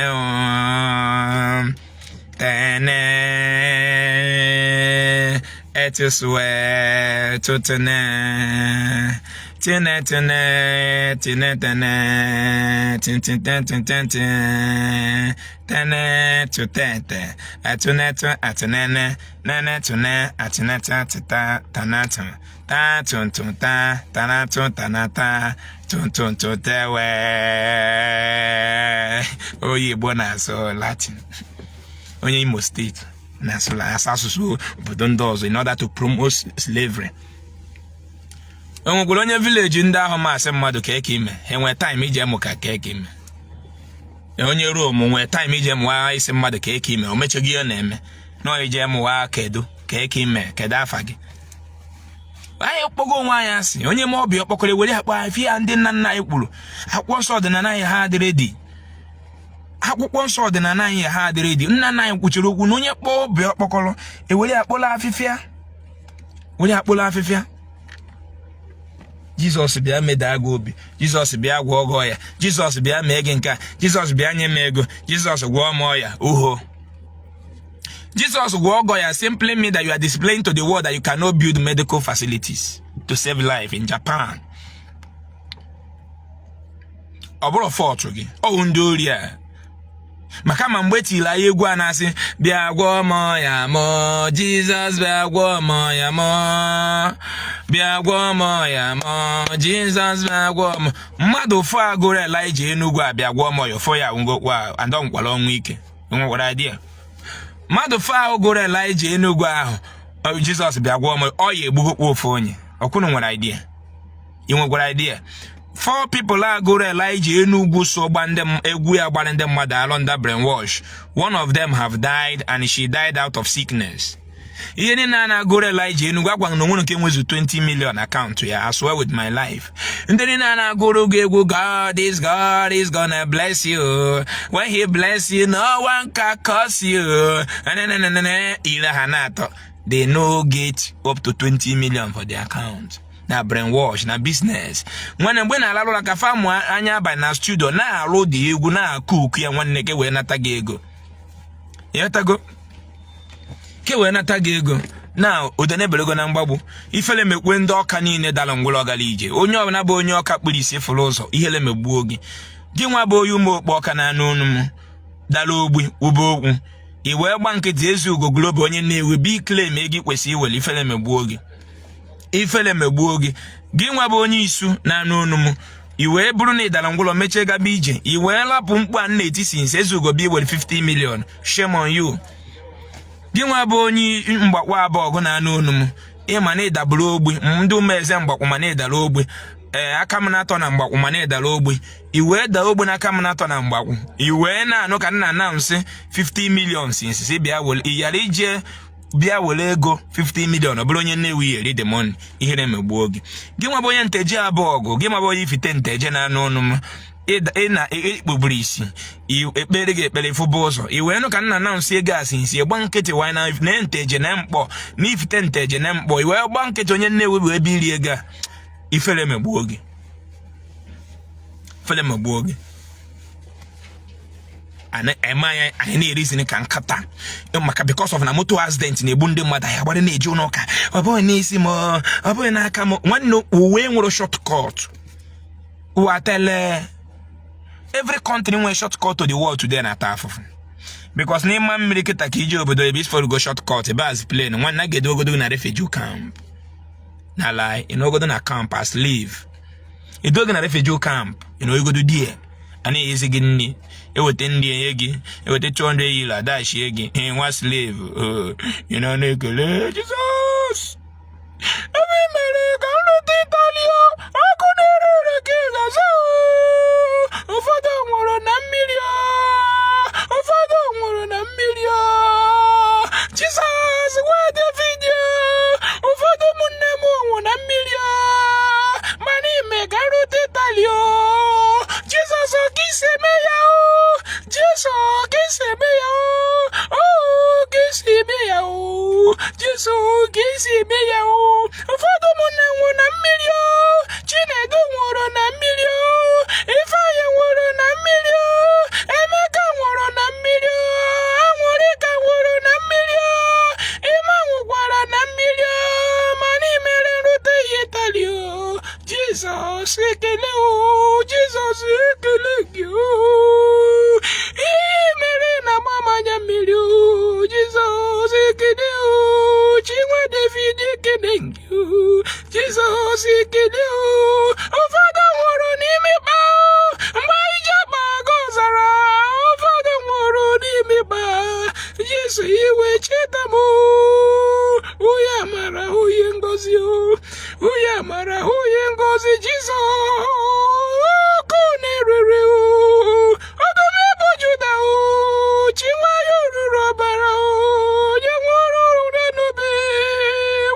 tene etusue tutene tine tine tine tene tin tin tin tin tin tene tutete atunetu atunene nene tune atuneta tita tanatu ta tun tun ta tanatu tanata tun tun tun tewe. Onye Igbo na-asụ Latin, onye Imo State na-asụ asụ asụsụ obodo ndị ọzọ in order to promote slavery. O nwekwara onye village ndị ahụ masị mmadụ ka eke ime enwee time iji emụ ka eke ime. Onye Rome nwee time iji mụwa isi mmadụ ka eke ime, o mechaghị ihe ọ na-eme nọọ ije mụwa kedu ka eke ime, kedu afa gị. Anyị kpọgo onwe anyị asị. Onye ma ọbịa ọkpọkọrọ were akpa afịa ndị nna nna anyị kwuru. Akwụkwọ nsọ ọdịnala anyị ha adịrị dị, akwụkwọ nsọ ọdịnala anyị ha adịrị dị. Nna nna anyị kwuchiri okwu na onye kpọọ ọbịa ọkpọkọrọ ewere akpọla afịfịa, were akpọla afịfịa. Jizọs bịa medaa gị obi, Jizọs bịa gwọọ gị ọya, Jizọs bịa mee gị nke a, Jizọs bịa nye m ego, Jizọs gwọọ m ọya. Uho Jizọs gwọọ gị ọya simply mean that you are displaying to the world that you cannot build medical facilities to save life in Japan. Ọ bụrụ fault gị, ọwụ ndị ori a. Maka ma mgbe etiri anyị egwu a na-asị bịa gwọọ m ọya mọ, Jizọs bịa gwọọ m ọya mọ, bịa gwọọ m ọya mọ, Jizọs bịa gwọọ m. Mmadụ ụfụ agụrụ Elija Enugwu a bịa gwọọ m ọya, ụfụ ya ngokwa andọ nkwara ọnwụ ike nwekwara idea. Mmadụ 4 ahụ gụrụ Elijah Enugu ahụ, Jizọs bịa gwọọ m ọya, egbugokwa ofu onye. Ọkwụnụ nwere idea? Ị nwekwara idea? Four people a gụrụ Elijah Enugu so gba ndị egwu ya gbara ndị mmadụ alụ under brainwash. One of them have died, and she died out of sickness. Ihe niile a na-agụrụ Elijah Enugu agwa na onwere nke nwezu 20 million account ya. I swear with my life, ndị niile a na-agụrụ gị egwu, God is gonna bless you, when he bless you, no one can curse you, ire ha na-atọ, they no get up to 20 million for their account. Na brainwash na business. Nwanne, mgbe na-alarụ ụra ka famụ anya abalị na studio na-alụ dị egwu na-akụ uku ya, nwanne, ke wee nata gị ego. Ịghọtago? Ke wee nata gị ego na odenebelego na mgbagbu. Ifele mekwe ndị Ọka niile dara ngwụlọ gara ije. Onye ọbụla bụ onye Ọka kpuru isi fụrụ ụzọ, ihele megbuo gị. Gị nwa bụ onye ụmụ okpo Ọka na-anụ onu m dara ogbi ube okwu, i wee gba nkịtị. Ezeugo Global, onye na-ewe bi claim ego ị kwesịrị iwere, ifele megbuo gị, ifele megbuo gị. Gị nwa bụ onye isu na-anụ onu m, i wee bụrụ na ị dara ngwụlọ mechie gaba ije, i wee lapụ mkpu a na-etisi nsi Ezeugo bi iwere 50 million. Shame on you. Gị nwa bụ onye Mgbakwa abụọ ọgụ na-anụ onu m, ịma na ịdaburu ogbi ndị ụmụ eze Mgbakwu, ma na ịdara ogbi. Ee, aka m na-atọ na Mgbakwu, ma na ịdara ogbi. I wee daa ogbe n'aka m na-atọ na Mgbakwu, i wee na-anụ ka nna na nsị 50 million si nsisi bịa were, ị ghara ije bịa were ego 50 million. Ọ bụrụ onye Nnewi eri the money, ihere megbuo gị. Gị nwa bụ onye Nteje abụọ ọgụ, gị nwa bụ onye Ifite Nteje na-anụ ọnụ m, ị na ikpuburu isi, ekpere gị ekpere fụba ụzọ, i wee nụ ka nna na nsị ego asị nsi gba nkịtị wanye na Nteje na Mkpọ na Ifite Nteje na Mkpọ, i wee gba nkịtị. Onye Nnewi bụ ebe iri ego a, ifere megbuo gị, ifere megbuo gị. Eme anyị, anyị na-erizini ka nkata maka because of na moto accident na-egbu ndị mmadụ. Anyị agbara na-eje ụlọ ụka, ọ bụghị n'isi m, ọ bụghị n'aka m. Nwanne, uwe nwere shortcut ụwa tele. Every country nwere shortcut to the world today na-ata afụfụ, because n'ịma mmiri kịta ka ije obodo ebe isfọrọ go shortcut ebe as plane. Nwanne, a ga-edogodo gị na refugee camp na lie ịnọgodo na camp as slave, edoghị na refugee camp, ịnọgodo die, a na-enyezi gị nri, eweta nri enye gị, eweta €200 adashie gị. Nwa slave, ị nọ na-ekele Jizọs ebe i mere ka m rute Italy. Ọkụ na-ere ere ka ị ga-aza. Ụfọdụ nwụrụ na mmiri, ụfọdụ nwụrụ na mmiri. Jizọs gwa David, ụfọdụ ụmụnne m nwụ na mmiri, mana ime ka m rute Italy. Jizọs, ka isi eme ya o! Jizọs, ka isi eme ya o! Ka isi eme ya o! Jizọs, ka isi eme ya o! Ụfọdụ ụmụnne nwụrụ na mmiri o! Chinedu nwụrụ na mmiri o! Ifeanyị nwụrụ na mmiri o! Emeka nwụrụ na mmiri o! Anwụrịka nwụrụ na mmiri o! Ịma nwụkwara na mmiri o! Mana imere nrute ya Itali o! Jizọs, ekele o! Jizọs, ekele gị o! Ihe mere na mamanya mmiri o! Jizọs, ekele o! Chinwe David, ekele gị o! Jizọs, ekele o! Ụfọdụ nwụrụ n'ime ịkpa mgbe anyị ji akpa gọzara. Ụfọdụ nwụrụ n'ime ịkpa. Jesu, iwe cheta m. Onye amara, onye ngozi o! Onye amara, onye ngozi! Jizọs, ọkụ na-erere o! Ọdụm ebo Juda o! Chinwayọ ruru ọbara o! Onye nwụrụ ụra n'obe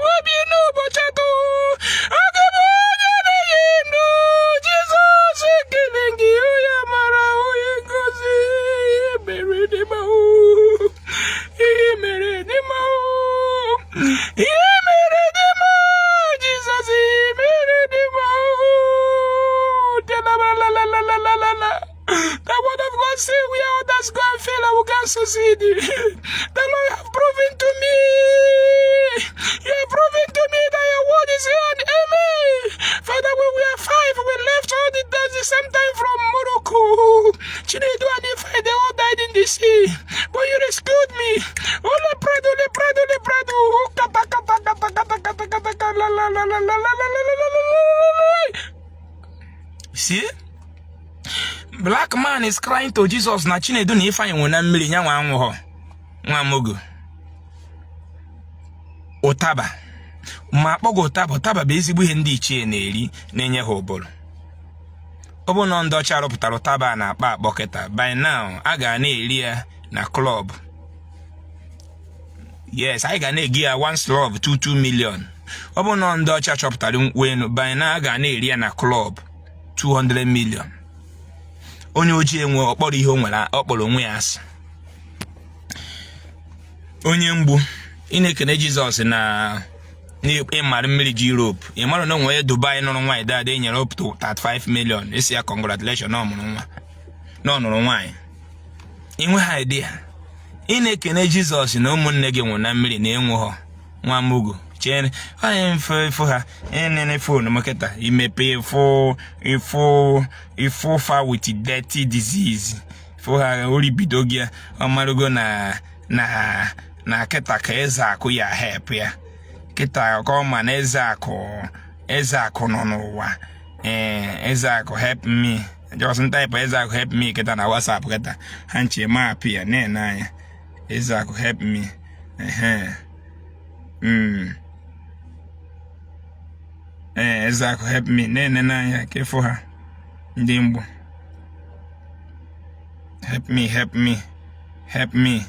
webi n'ụbọchị atọ, aga m onye na-enye ndụ. Jizọs, ekele gị, onye amara, onye ngozi. Ihe mere dị mma o! Ihe mere dị mma o! Ihe mere dị mma! Jizọs, ihe mere dị mma o! La-la-la-la-la-la-la. The word of God say where others go and fail, I will go and succeed. The Lord have proven to me. You have proven to me that your word is yea and amen. Father, when we are five, we left all the same time from Morocco. Chinedu and Ife, they all died in the sea. But you rescued me. Ole prado, ole prado, ole prado. Kata, kata, kata, kata, kata, kata, kata, la, la, la, la, la, la, la, la, la, la, la. See? Black man is crying to Jesus na Chinedu na Ifeanyị nwere na mmiri, nyanwa anwụghọ. Nwa mogo ụtaba ma akpọghị ụtaba. Ụtaba bụ ezigbo ihe ndị ichie na-eri, na-enye ha ụbụrụ. Ọ bụ na ndị ọcha rụpụtara ụtaba a na-akpọ akpọ kịta, by now a ga na-eri ya na club. Yes, anyị ga na-egi ya one slab 22 million. Ọ bụ na ndị ọcha chọpụtara nkwụ enu, by now a ga na-eri ya na club 200 million. Onye ojii enwe ọkpọrọ ihe o nwere, ọ kpọrọ onwe ya asị. Onye mgbu, ị na-ekene Jizọs na ịmara mmiri ji Europe. Ị mara na onwe Dubai nụrụ nwaanyị dada e nyere up to 35 million, esi ya congratulation na ọ mụrụ nwa, na ọ nụrụ nwaanyị. Inwe ha idea. Ị na-ekene Jizọs na ụmụnne gị nwụrụ na mmiri na enweghọ. Nwa mugu chee onye mfe ịfụ ha enene phone m kịta, imepe ịfụ ịfụ ịfụ fa with dirty disease. Fụ ha oribido gị, ọmarụgo na kịta ka eze akụ ya help ya kịta, ka ọ ma na eze akụ, eze akụ nọ n'ụwa. Ee, eze akụ help me. Just type "eze akụ help me" kịta na WhatsApp kịta, ha nche mapụ ya na-ene anya. "Eze akụ help me." Ehe, ee, "eze akụ help me" na-ene n'anya ka ịfụ ha. Ndị mgbu, help me, help me, help me,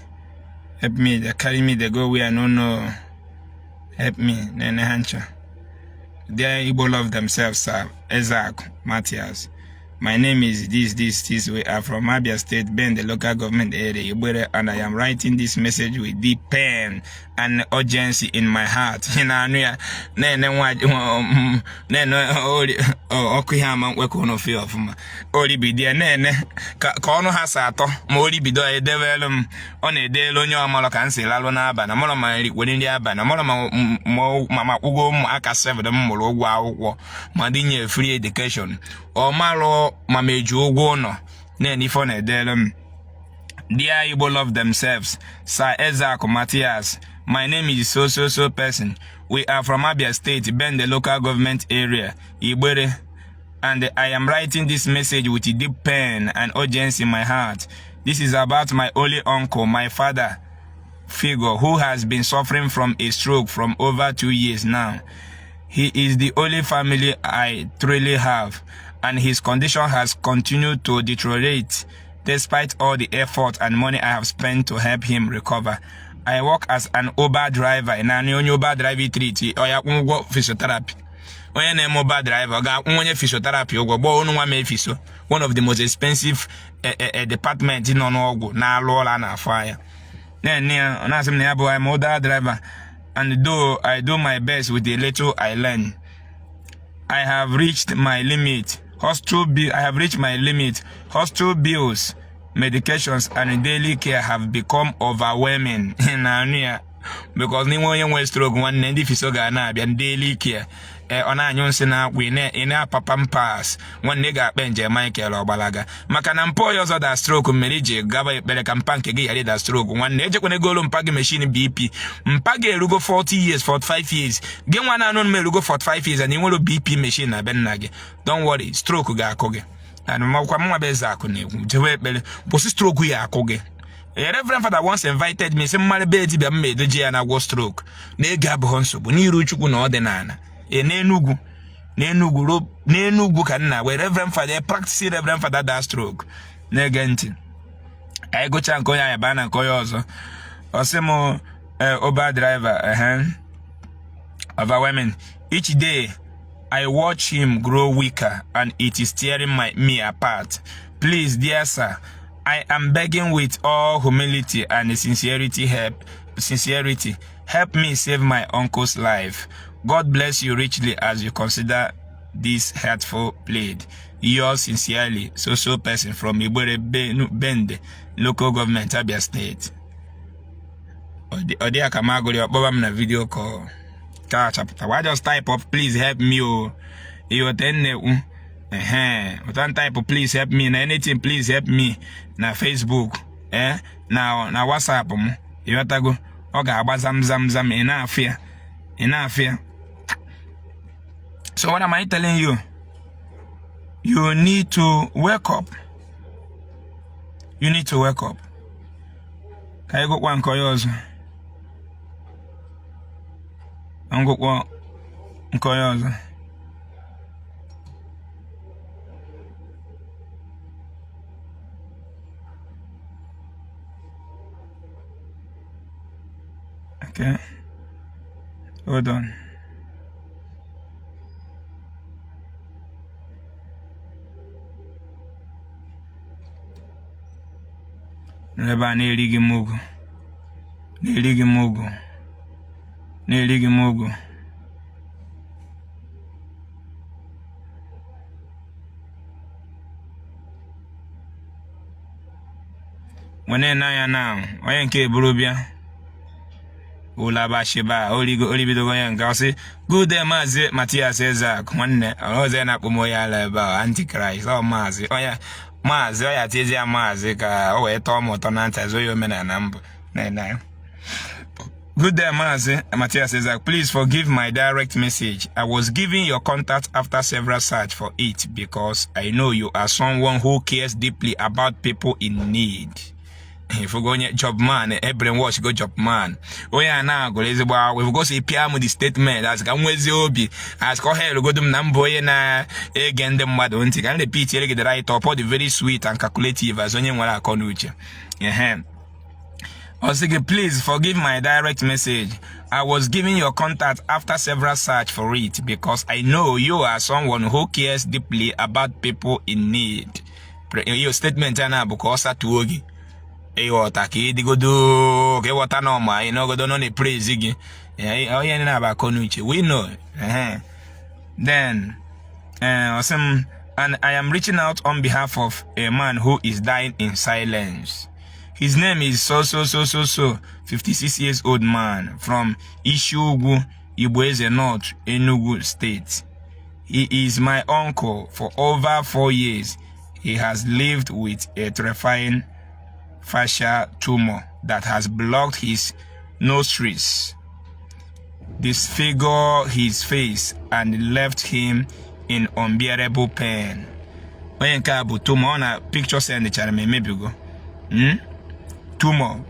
help me. They carry me, they go where I no know. Help me. Na-ene ha ncha. Dear Igbo love themselves, sir Ezeaku Matthias. My name is this, this, this. We are from Abia State, Bende local government area, Igbere, and I am writing this message with deep pain and urgency in my heart. Ị na-anụ ya? Na-ene nwa na-ene ọkụ ihe ama nkwekọ ụnụ fie ọfụma. Oribido ya na-ene ka ọnụ ha si atọ ma oribido ya edewelu m. Ọ na-edelu onye ọmalụ ka m si lalụ n'abalị, mọrọ ma nri kwere nri abalị, mọrọ ma kwụgo ụmụaka 7 m mụrụ ụgwọ akwụkwọ, ma dị nye free education, ọ malụ ma m eji ụgwọ ụlọ. Na-ene ife ọ na-edelu m. Dear Igbo love themselves, Sir Ezeaku Matthias, my name is so so so person. We are from Abia State, Bende local government area, Igbere, and I am writing this message with deep pain and urgency in my heart. This is about my only uncle, my father figure, who has been suffering from a stroke from over 2 years now. He is the only family I truly have, and his condition has continued to deteriorate despite all the effort and money I have spent to help him recover. I work as an Uber driver. Naanị onye Uber driver treat ọ ya kwụ ụgwọ physiotherapy. Onye na-eme Uber driver ọ ga-akwụ onye physiotherapy ụgwọ? Gbọọ unu nwa mee physio, one of the most expensive department nọ n'ọgwụ na-alụ ọla na-afụ anya. Na-ene ya, ọ na-asị m na ya bụ I'm Uber driver, and though I do my best with the little I learn, I have reached my limit. Hospital bill, I have reached my limit. Hospital bills, medications, and daily care have become overwhelming. Na anụ ya, because n'inwe onye nwere stroke, nwanne, ndị physio ga na-abịa daily care. Ee, ọ na-anyụ nsị na-akwa, ị na-apa Pampers. Nwanne, ị ga-akpa njem Michael Ọgbalaga maka na mpa onye ọzọ da stroke mere iji gaba ekpere ka mpa nke gị ghara ịda stroke. Nwanne, ejekwana egolu mpa gị machine BP. Mpa gị erugo 40 years, 45 years. Gị nwa na-anụ m erugo 45 years and ị nwere BP machine na be nna gị. Don't worry, stroke ga-akụ gị. And makwa mnwa bụ eze akụ na-ekwu, jewe ekpere kwụsị stroke ya akụ gị. A reverend father once invited me, sị mmadụ be dibịa mma edoji ya na-agwọ stroke na ego abụghị nsogbu n'iru Chukwu na ọdịnala. E n'Enugwu, n'Enugwu ro n'Enugwu ka nna wee reverend father, practice reverend father da stroke. Na-ege ntị, anyị gụchaa nke onye, anyị baa na nke onye ọzọ. Ọ sị m Uber driver, ehe, overwhelming. Each day I watch him grow weaker and it is tearing me apart. Please, dear sir, I am begging with all humility and sincerity, help, sincerity, help me save my uncle's life. God bless you richly as you consider this heartful plea. Yours sincerely, so so person from Igbere, Bende local government, Abia State. Ọ dị ya ka m agụrụ ya, ọkpọba m na video call ka chapụta. Why just type up "please help me" o? Ịghọta na-ekwu? Ehe, ụta type "please help me" na anything, "please help me" na Facebook, eh, na WhatsApp m, ịghọtago? Ọ ga-agba zam zam zam. Ị na-afụ ya, ị na-afụ ya. So what am I telling you? You need to wake up. You need to wake up. Ka anyị gụkwa nke onye ọzọ. Ngụkwa nke onye ọzọ. Okay. Hold on. Ebe a na-eri gị mugu, na-eri gị mugu, na-eri gị mugu. Nwene n'anya na onye nke eburu bịa ụlabashiba origo oribidogo onye nke ọ sị good day Maazị Matias Ezeaku nwanne ọzọ ya na-akpọ m onye ala ebe a antichrist ọ maazị onye maazị ọ ya tiezi ya maazị ka o wee tọọ m ụtọ na ntị azụ ya omenala mbụ na Good day, Maazị Matias Ezeaku. Please forgive my direct message. I was given your contact after several search for it because I know you are someone who cares deeply about people in need. Ifugo onye job man, e brainwash go job man. Onye a na-agụrụ ezigbo akwụkwọ, ifugo si pịa m the statement as ka m nwezie obi, as ka ọ ha elugodo m na mbụ onye na-ege ndị mmadụ ntị ka m repeat gị the right up, ọ dị very sweet and calculative as onye nwere akọ na uche. Ehe. Ọ sị gị please forgive my direct message. I was given your contact after several search for it because I know you are someone who cares deeply about people in need. Your statement a na-abụ ka ọ satuo gị ịghọta ka ịdịgodo ka ịghọta na ọma anyị n'ogodo nọ na-epraise gị onye na-aba akọ n'uche we know. Then ọ sị m and I am reaching out on behalf of a man who is dying in silence. His name is so so so so so 56 years old man from Ishiugwu, Igboeze North, Enugu State. He is my uncle for over 4 years. He has lived with a terrifying facial tumor that has blocked his nostrils, disfigured his face, and left him in unbearable pain. Onye nke a bụ tumor ọ na picture send chara m emebigo. Tumor,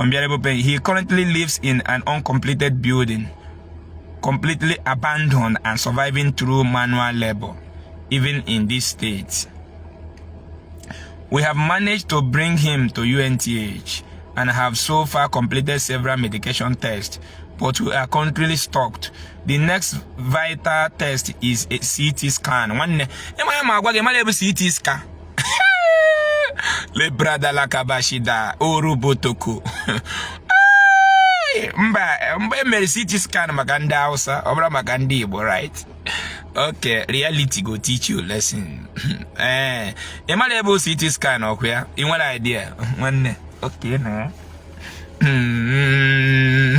unbearable pain. He currently lives in an uncompleted building, completely abandoned and surviving through manual labor, even in this state. We have managed to bring him to UNTH and have so far completed several medication tests, but we are currently stocked. The next vital test is a CT scan. Nwanne, ịma ya ma agwa gị mara ebe CT scan. Lebradalakabashida orubotoko. Mba, mgbe e mere CT scan maka ndị Hausa, ọ bụrụ maka ndị Igbo, right? Okay, reality go teach you lesson. Ee, ị mara ebe CT scan ọkụ ya? Ị nwere idea? Nwanne, okay na.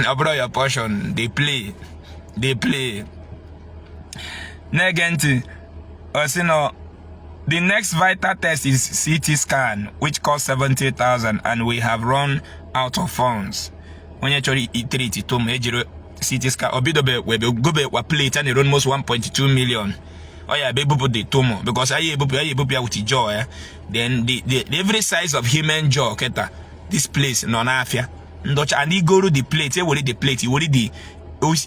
Ọ bụrụ your portion, dey play, dey play. Na-ege ntị, ọ sị na the next vital test is CT scan, which costs 70,000 and we have run out of funds. Onye chọrọ itreat tumor ejiri CT scan, o bidobe webe gobekwa plate a na-ere almost 1.2 million. Ọ ya bụ ebupụ the tumor because anyị ebupụ ya with jaw ya. Then the every size of human jaw kịta this place nọ n'afịa. Ndọcha and igoro the plate, ewere the plate, iwere the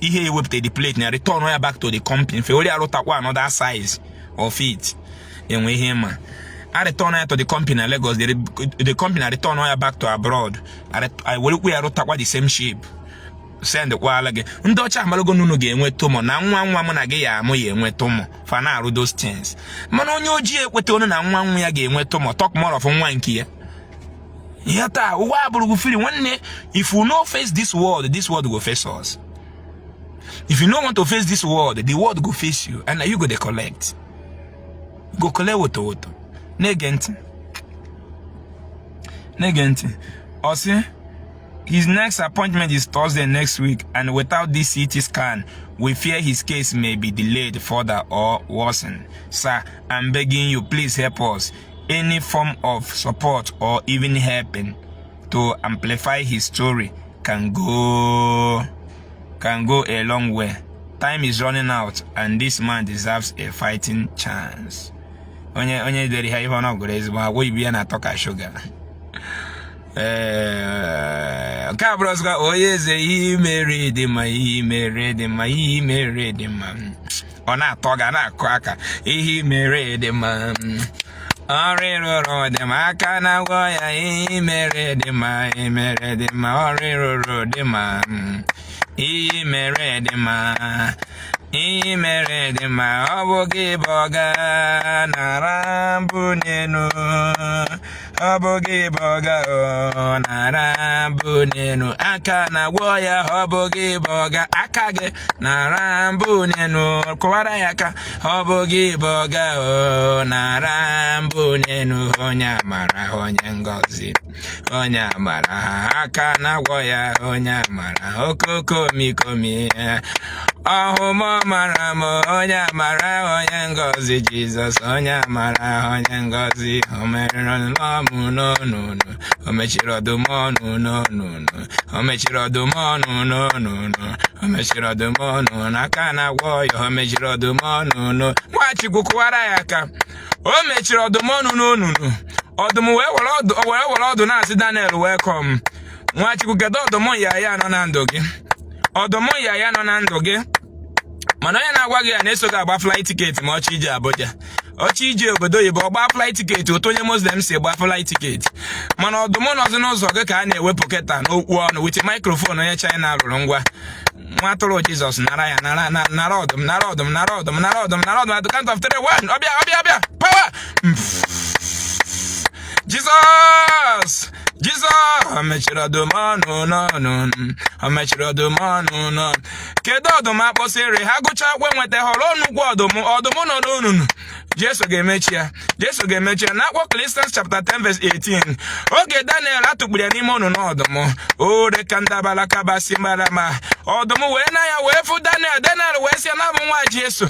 ihe ewepụta the plate na return ya back to the company. Fe were arụtakwa another size of it. Enwe ihe ma a return ya to the company na Lagos, the company na return ya back to abroad. I werekwa ya rụtakwa the same shape. Send kwala gị. Ndị ọcha amalogo n'unu ga-enwe tumor na nwa nwa mụ na gị ya amụ ya enwe tumor. Fa na-arụ those things. Mana onye ojii ekweta onu na nwa nwa ya ga-enwe tumor, talk more of nwa nke ya. Ihe taa ụwa abụrụ free nwanne. If you no face this world go face us. If you no want to face this world, the world go face you and na you go dey collect. Go collect woto woto. Na-ege ntị. Na-ege ntị. Ọ sị his next appointment is Thursday next week, and without this CT scan, we fear his case may be delayed further or worsen. Sir, I'm begging you, please help us. Any form of support or even helping to amplify his story can go a long way. Time is running out, and this man deserves a fighting chance. Onye onye dere ha ihe ọ gụrụ ezigbo agwa ibi ya na-atọ ka shuga. Ee, nke a bụrụ ọzọkwa, onye eze, ihe mere dị mma, ihe mere dị mma, ihe mere dị mma. Ọ na-atọ ga na-akụ aka. Ihe mere dị mma, ọrụ ịrụrụ dị mma, aka na-agwọ ya. Ihe mere dị mma, ihe mere dị mma, ọrụ ịrụrụ dị mma, ihe mere dị mma, ihe mere dị mma. Ọ bụ gị bụ ọga, nara mbunye enu. Ọ bụ gị bụ ọga o, nara mbunye enu. Aka na-agwọ ya, ọ bụ gị bụ ọga. Aka gị, nara mbunye enu. Kụwara ya aka. Ọ bụ gị bụ ọga o, nara mbunye enu. Onye amara, onye ngọzi, onye amara, aka na-agwọ ya, onye amara, okoko mikomi ọhụma mara m, onye amara, onye ngọzi, Jizọs, onye amara, onye ngọzi. O meriri ọmụ n'ọnụnụ, o mechiri ọdụm ọnụ n'ọnụnụ, o mechiri ọdụm ọnụ n'ọnụnụ, o mechiri ọdụm ọnụ n'aka na-agwọ ya, o mechiri ọdụm ọnụ n'o. Nwachukwu, kụwara ya aka. O mechiri ọdụm ọnụ n'onunu. Ọdụm wee were ọdụ, wee were ọdụ na-asị Daniel, "Welcome." Nwachukwu, kedu ọdụm ya ya nọ na ndụ gị? Ọdụm ya ya nọ na ndụ gị, mana onye na-agwa gị ya na-eso gị agba flight ticket ma ọchị ije Abuja, ọchị ije obodo oyibo, ọgba flight ticket otu onye Muslim si gba flight ticket. Mana ọdụm nọzi n'ụzọ gị ka a na-ewepụ kịta n'okwu ọnụ with microphone onye China rụrụ. Ngwa, nwa atụrụ Jizọs, nara ya, nara, nara ọdụm, nara ọdụm, nara ọdụm, nara ọdụm, nara ọdụm. At the count of three, one, ọbịa, ọbịa, ọbịa, power! Jizọs, Jizọs! O mechiri ọdụm ọnụ n'ọnụ, o mechiri ọdụm ọnụ n'ọnụ. Kedu ọdụm akpọsịrị ha gụchaa akwa enweta họrọ nnukwu ọdụm? Ọdụm nọ n'onunu. Jesu ga-emechi ya, Jesu ga-emechi ya. N'akwụkwọ Colossians chapter 10 verse 18, oge Daniel atụkpuru ya n'ime ọnụnụ ọdụm, ore ka ndabala kabasi marama, ọdụm wee na ya wee fụ Daniel. Daniel wee sị ya na abụ nwa Jesu.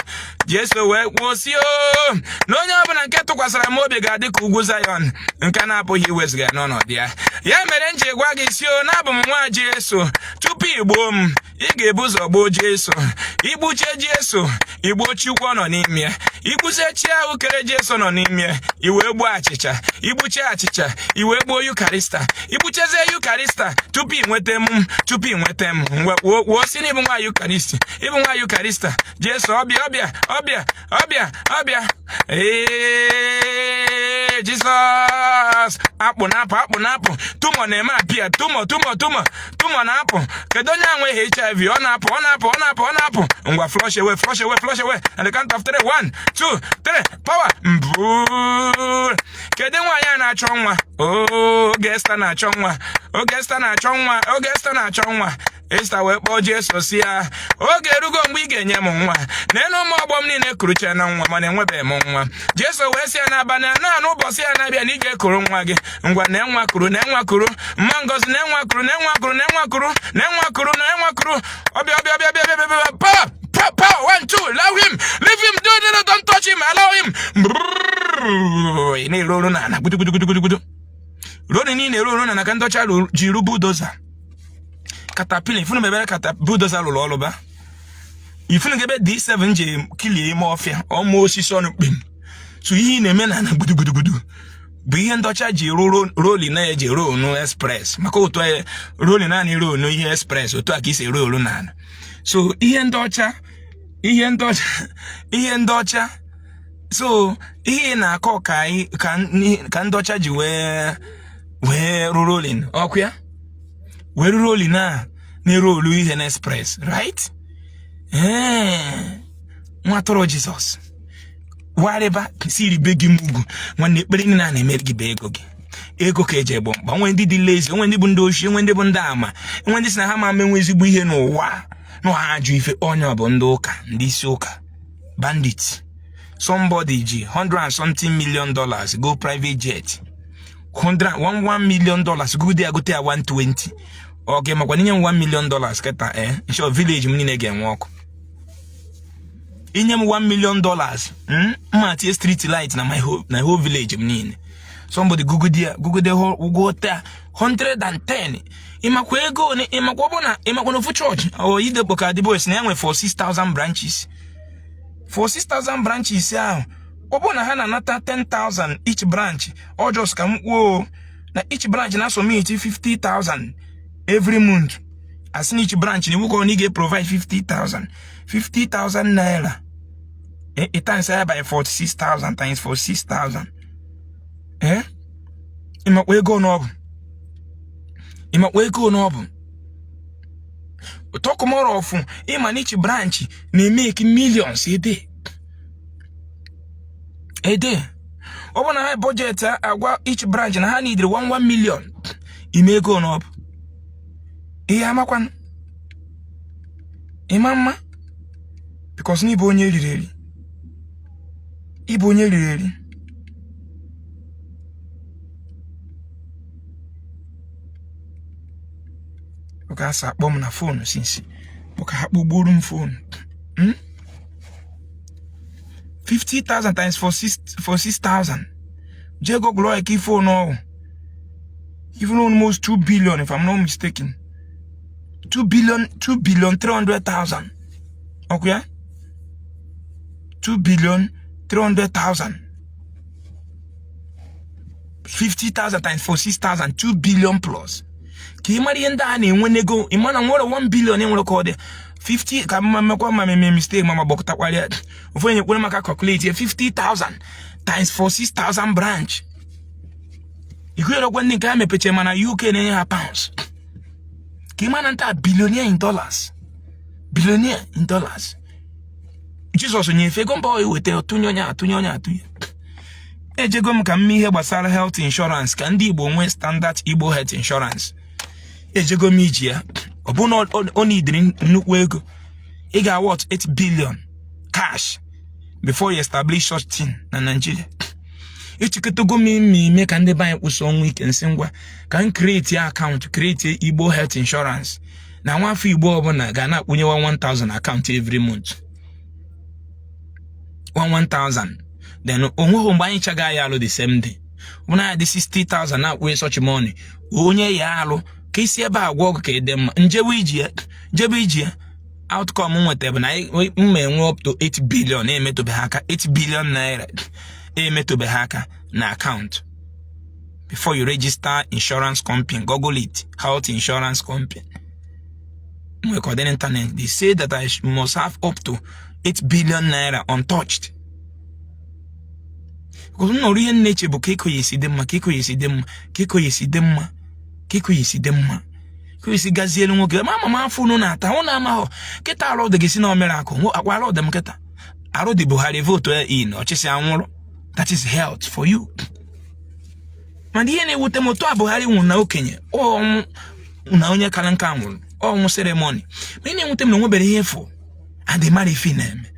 Jesu wee kwuo si o na onye ọbụla nke tụkwasịrị m obi ga-adị ka ugwu Zion nke na-apụghị iwezụga ya n'ọnọdụ ya. Ya mere m ji gwa gị si o na abụ m nwa Jesu. Tupu igbuo m, ị ga-ebu ụzọ gbuo Jesu. Igbuche Jesu, igbuo Chukwu ọ nọ n'ime ya. Igbuche chi ahụ kere Jesu nọ n'ime ya, i wee gbuo achịcha. Igbuche achịcha, i wee gbuo Eucharist. Igbuchezie Eucharist tupu ị nweta m, tupu ị nweta m. Ngwa, kwuo, kwuo si na ịbụ nwa Eucharist, ịbụ nwa Eucharist. Jesu, ọbịa, ọbịa, ọbịa, ọbịa, ọbịa. Ee, Jizọs, akpụ na-apụ, akpụ na-apụ, tumor na-eme apịa, tumor, tumor, tumor, tumor na-apụ. Kedu onye anwe HIV? Ọ na-apụ, ọ na-apụ, ọ na-apụ, ọ na-apụ. Ngwa, flush away, flush away, flush away. At the count of three, one, two, three, power! Mbụ, kedu nwaanyị a na-achọ nwa? Oge Esta na-achọ nwa, oge Esta na-achọ nwa, oge Esta na-achọ nwa, Esta wee kpọọ Jesu si ya, "Oge erugo mgbe ị ga-enye m nwa. N'elu ụmụ ọgbọ m niile kurucha na nwa, mana enwebeghị m nwa." Jesu wee sị ya n'abalị a na n'ụbọchị ya na-abịa na ị ga-ekuru nwa gị. Ngwa, na nwa kuru, na nwa kuru, mma ngozi, na nwa kuru, na nwa kuru, na nwa kuru, na nwa kuru, na nwa kuru. Ọbịa, ọbịa, ọbịa, ọbịa, ọbịa, ọbịa, power, power, power! One, two, allow him, leave him, do do don't touch him, allow him. Ị na-eru oru n'ala gudu gudu gudu gudu gudu. Ruo niile eru oru n'ala ka ndị ọcha ji ru bulldozer, caterpillar. Ifunu ebe kata bulldozer lụrụ ọrụ ba, ifunu ebe D7 ji kilie ime ọfịa, ọma osisi ọnụ kpim. So ihe ị na-eme na gudugudugudu bụ ihe ndị ọcha ji rụ rolling, na-eji ronu express, maka otu rolling naanị ronu ihe express, otu a ka isi eru olu n'ala. So ihe ndị ọcha, ihe ndị ọcha, ihe ndị ọcha. So ihe ị na-akọ ka anyị ka ndị ọcha ji wee rụ rolling ọkụ ya, wee rụ rolling a na-eru olu ihe na express, right? Ee, nwa atụrụ Jizọs, warịba si ribe gị m ugwu. Nwanne, ekpere niile a na-eme gị bụ ego gị, ego ka eji egbo mkpa. Onwe ndị dị lazy, onwe ndị bụ ndị oshi, onwe ndị bụ ndị ama, onwe ndị si na ha ma menwe ezigbo ihe n'ụwa na ha ajụ ife. Onye ọ bụ ndị ụka, ndị isi ụka bandit. Somebody ji 100 and something million dollars go private jet, 100 $1 million gote ya, gote ya 120. Ọ ga makwa inye m $1 million kịta, eh, nsọ village m niile ga-enwe ọkụ. Inye m $1 million, mma tie street light na my whole, na whole village m niile. Somebody google ya, google gote 110. Ịmakwa ego one? Ịmakwa ọ bụ na ịmakwa na ofu chọọchị Oyedepo ka Adeboye si na ya nwe for 6000 branches, for 6000 branches ahụ, ọ bụ na ha na-anata 10,000 each branch, ọ just ka m kwuo na Na each branch na submit 50,000 every month. Asị na each branch na iwu ka ọ na ị ga-provide 50,000 50,000 naira. It times ya by 46,000 times 46,000. Eh? Ịmakwa ego na ọ bụ? Ịmakwa ego na ọ bụ? Talk more of ịma na each branch na-emeke millions a day. A day. Ọ bụ na ha budget agwa each branch na ha need 1 1 million. Ime ego na ọ bụ. Ihe amakwanụ. Ịma mma? Because na ịbụ onye riri eri. Ịbụ onye riri eri. Ọ ga-asa akpọ m na phone since bụ ka ha kpọgburu m phone. 50,000 times 46,000. Jee google ya ka ife ọnụ even almost 2 billion if I'm not mistaken. 2 billion, 2 billion 300,000. Okay? 2 billion 300,000. 50,000 times 46,000, 2 billion plus. Ka ị mara ihe ndị a na-enwe n'ego, ị ma na nwere 1 billion enwere ka ọ dị 50 ka mma mmekwa ma meme mistake ma ma gbakọtakwara ya. Ofu onye kwere maka calculate ya 50,000 times 46,000 branch. Ikuyerekwa ndị nke ha mepeche mana UK na-enye ha pounds. Ka ị mara nta billionaire in dollars. Billionaire in dollars. Jizọs nyefe ego mba eweta atụnye onye atụnye onye atụnye. Ejego m ka m mee ihe gbasara health insurance ka ndị Igbo nwee standard Igbo health insurance. Ejego m iji ya. Ọ bụ na ọ nidiri nnukwu ego. Ị ga-worth 8 billion cash before you establish such thing na Nigeria. Echekọtago m ime ime ka ndị be anyị kwụsị ọnwụ ike nsị ngwa ka m create account, create Igbo health insurance na nwafọ Igbo ọbụla ga na-akwụnyewa 1000 account every month. 1000. Then onweghị mgbe anyị chaga ya alụ the same day. Ọ na ya dị 60,000 na-akwụnye such money. Onye ya alụ ka isi ebe a gwọ ọgụ ka ị dị mma. Njebe iji ya, njebe iji ya. Outcome m nweta bụ na mma enwe up to 8 billion emetụbeghị aka, 8 billion naira emetụbeghị aka na account. Before you register insurance company, google it, health insurance company. Nwekọ dị internet, they say that I must have up to 8 billion naira untouched. Because m nọrọ ihe m na-eche bụ ka eko ya esi dị mma, ka eko ya esi dị mma, ka eko ya esi dị mma, ka eko ya esi dị mma, ka esi gazielu nwoke. Ma ama m afọ unu na-ata, unu amaghọ kịta arụ dị gị si na omere akụ akwa arụ dị m kịta. Arụ dị Buhari vote ya in ọchịchị anwụrụ. That is health for you. Mana ihe na-ewute m otu a Buhari nwụrụ na okenye ọnwụ na onye kara nka nwụrụ ọnwụ ceremony. Ma ihe na-ewute m na onwebere ihe efu adị mara ife na-eme.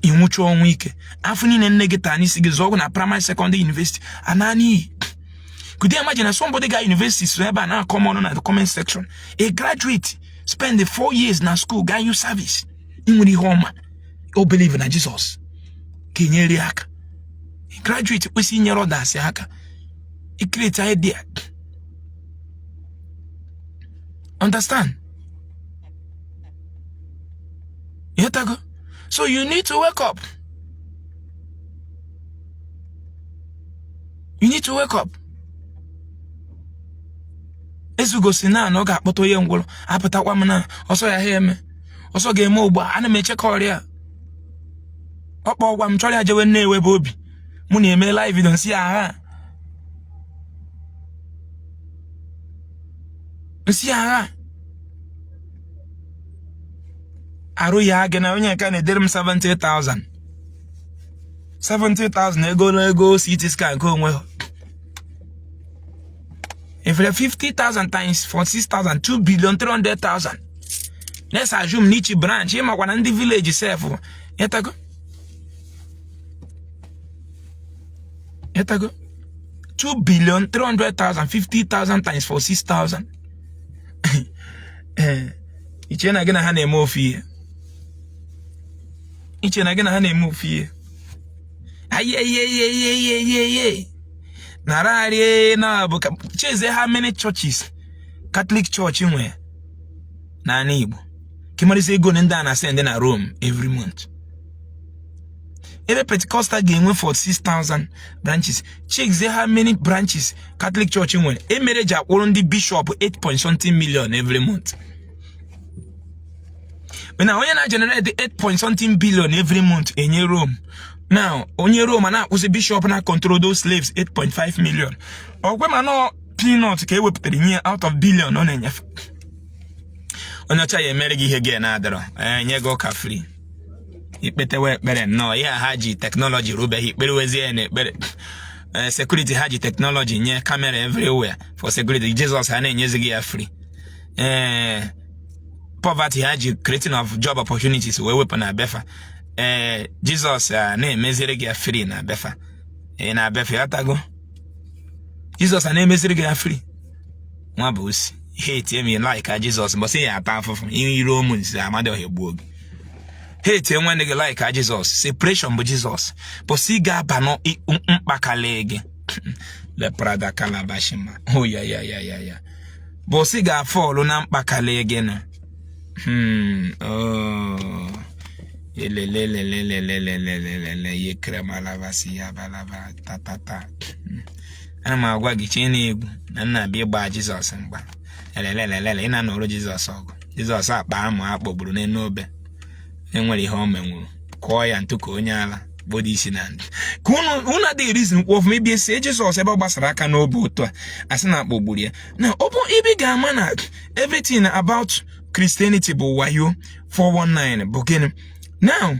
Ịnwụchu ọnwụ ike afọ niile nne gị taa n'isi gị zụọ ọgwụ na primary secondary university ana n'iyi. Could you imagine that somebody got university so ebe a na-akọ ọnụ na the comment section? A graduate spend the 4 years na school gaa you service. Ị nwere ihe ọma o believe na Jesus ka enyere ya aka. A graduate kwesịrị inyere others aka. I create idea. Understand? Ịghọtago? So you need to wake up. You need to wake up. Ezugosi na na ọ ga-akpọta onye ngwụrọ apụtakwa m na ọsọ ya ha eme ọsọ ga-eme ugbu a ana m eche ka ọrịa ọ kpọọ gwa m chọrọ ya jewe Nnewi ebe obi mụ na-eme live video nsị agha nsị agha arụ ya gị na onye nke na-edere m 70,000 70,000 ego na ego CT scan nke onwe ha. If 50,000 times 46,000, 2 billion 300,000. Let's assume n'each branch ịmakwa na ndị village sef ịtago ịtago 2 billion 300,000 50,000 times 46,000. Iche na gị na ha na-eme ofu ihe. Iche na gị na ha na-eme ofu ihe. Ayeyeyeyeyeye nararị na bụ chezie how many churches Catholic Church nwere n'ala Igbo ka ịmarịsị ego ndị a na-send na Rome every month. Ebe Pentecostal ga-enwe 46,000 branches, checkzie how many branches Catholic Church nwere. Emere ji akwụrụ ndị bishop 8 point something million every month. Na onye na-generate 8 point something billion every month enye Rome. Now onye Rome a na-akwụsị bishop na control those slaves 8.5 million, ọkwe ma nọ peanut ka e wepụtara nye out of billion ọ na-enyefe. Onye ọcha ya emere gị ihe gị na-adọrọ enye gị ụka free, ikpetewe ekpere nnọọ. Ihe a ha ji technology rubeghị ikpere wezie ya na ekpere. Security ha ji technology nye, camera everywhere for security, Jesus ha na-enyezi gị ya free. Ee, poverty ha ji creating of job opportunities wee wepụ na befa. Ee, Jizọs a na-emeziri gị ya free na befa. Ị na-abefa ya tago, Jizọs a na-emeziri gị ya free. Nwa bụ osi ihe etie m like a Jizọs, mbọsị ya ata afụfụ ihe iro ụmụ nsi amadioha gbuo gị. Ha etie nwanne gị like a Jizọs, separation bụ Jizọs, bọsị ị ga-aba mkpakali gị leprada kalabashima. Oh, ya ya ya ya ya, bọsị ga-afọlụ na mkpakali gị na oh elelelelelelelelelele yekremalabasi ya balaba tatata. Ana m agwa gị, chee na egwu na nna abịa ịgba Jizọs mgba elelelelele. Ị na-anọrụ Jizọs ọgụ, Jizọs akpa amụ akpọgburu n'elu obe, enwere ihe o menwuru, kụọ ya ntụ ka onye ala kpodo isi na ndụ ka unu adịghị reason kwuo ọfụma. Ibie sie Jizọs ebe ọ gbasara aka n'obe otu a, asị na akpọgburu ya na ọ bụ ebe ị ga-ama na everything about Christianity bụ wayo, 419 bụ gịnị. Now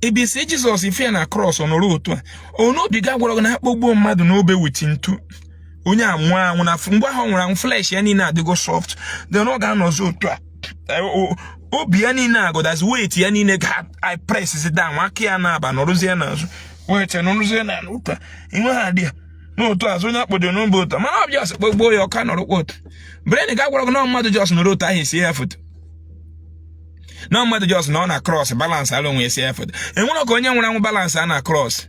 ebe sie Jizọs ife ya na cross, ọ nọrọ otu a, onobi ga gwara gị na akpọgbuo mmadụ n'obe with ntu, onye anwụ anwụ na mgbe ahụ ọ nwụrụ anwụ, flesh ya niile adịgo soft, then ọ ga-anọzi otu a, obi ya niile agụdazi, weight ya niile ga press down, aka ya na-aba nọrụzie n'azụ, weight nọrụzie na otu a, inwe ha dị ya n'otu azụ, onye akpọdo n'obe otu a. Mana ọ bịa kpọgbuo ya, ọka nọrọkwa otu. Brain ga-agwara gị na mmadụ just nọrọ otu ahụ esie ya foto, na mmadụ just nọ na cross balance ala onwe esi ya foto. Enwere ka onye nwụrụ anwụ balance a na cross?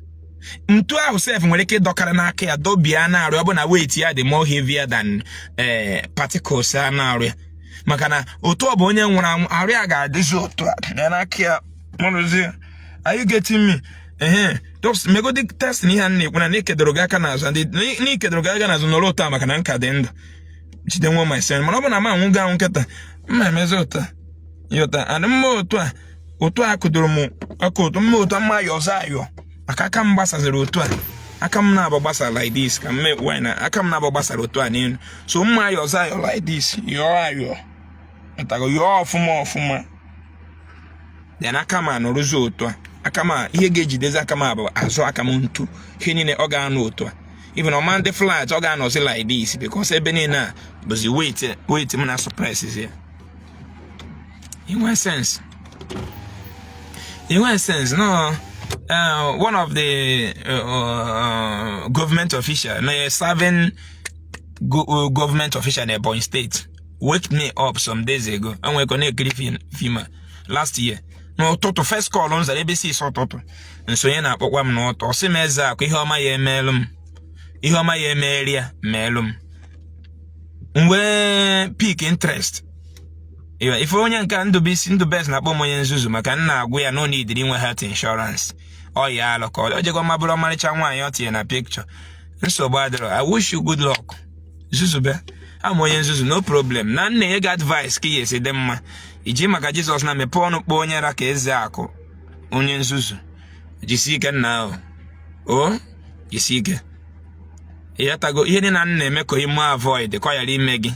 Ntu ahụ sef nwere ike ịdọkarị n'aka ya, dobie na-arụ, ọ bụ na weight ya dị more heavier than particles a na-arụ ya, maka na otu ọ bụ onye nwụrụ anwụ, arụ ya ga-adịzi otu a ya n'aka ya mụrụzi. Are you getting me? Ehe, just megodi test na ihe a na-ekwu na n'ikedoro gị aka n'azụ, ndị n'ikedoro gị aka n'azụ nọrọ otu a, maka na nka dị ndụ jide nwa my son. Mana ọ bụ na m anwụ gị anwụ nkịta, mma emezi otu a, yọta adị mma otu a, otu a kụdoro m aka otu mma, otu a mma ayọzọ ayọ, maka aka m gbasaziri otu a, aka m na-abụ gbasara like this, ka m mee na aka m na-abụ gbasara otu a n'elu, so mma ayọzọ ayọ like this, yọọ ayọ ntago, yọọ ọfụma ọfụma. Then aka m anọrụzi otu a, aka m a, ihe ga-ejidezi aka m a bụ azụ aka m, ntu ihe niile ọ ga-anọ otu a. Even ọma ndị flat, ọ ga-anọzi like this, because ebe niile a bụzi weight m na suppress ya. Inwe sense, inwe sense. No, one of the government official na serving government official in Ebonyi State wake me up some days ago. Enwere ka na-ekiri film a last year n'ụtụtụ. First call m zara ebe 6 ụtụtụ, nsonye na-akpọkwa m n'ụtụ, ọ sị m, "Eze akụ, ihe ọma ya emeelu m, ihe ọma ya emeeri ya meelu m." M wee pick interest. Ife onye nke Ndụbụisi Ndụbes na-akpọ m onye nzuzu, maka nna agwụ ya na ọ nidiri inwe health insurance. Ọ ya alụ ka ọ jego mabụrụ ọmarịcha nwaanyị ọ tinye na picture. Nsogbu adịrọ, I wish you good luck. Zuzube ama onye nzuzu, no problem. Na nna enye gị advice ka ị esi dị mma iji maka Jizọs na mepee ọnụ kpọọ onye ra ka eze akụ onye nzuzu. Jisi ike nna ahụ, o jisi ike. Ịghọtago ihe dị na nna eme ka ime avoid, ka ọ ghara ime gị,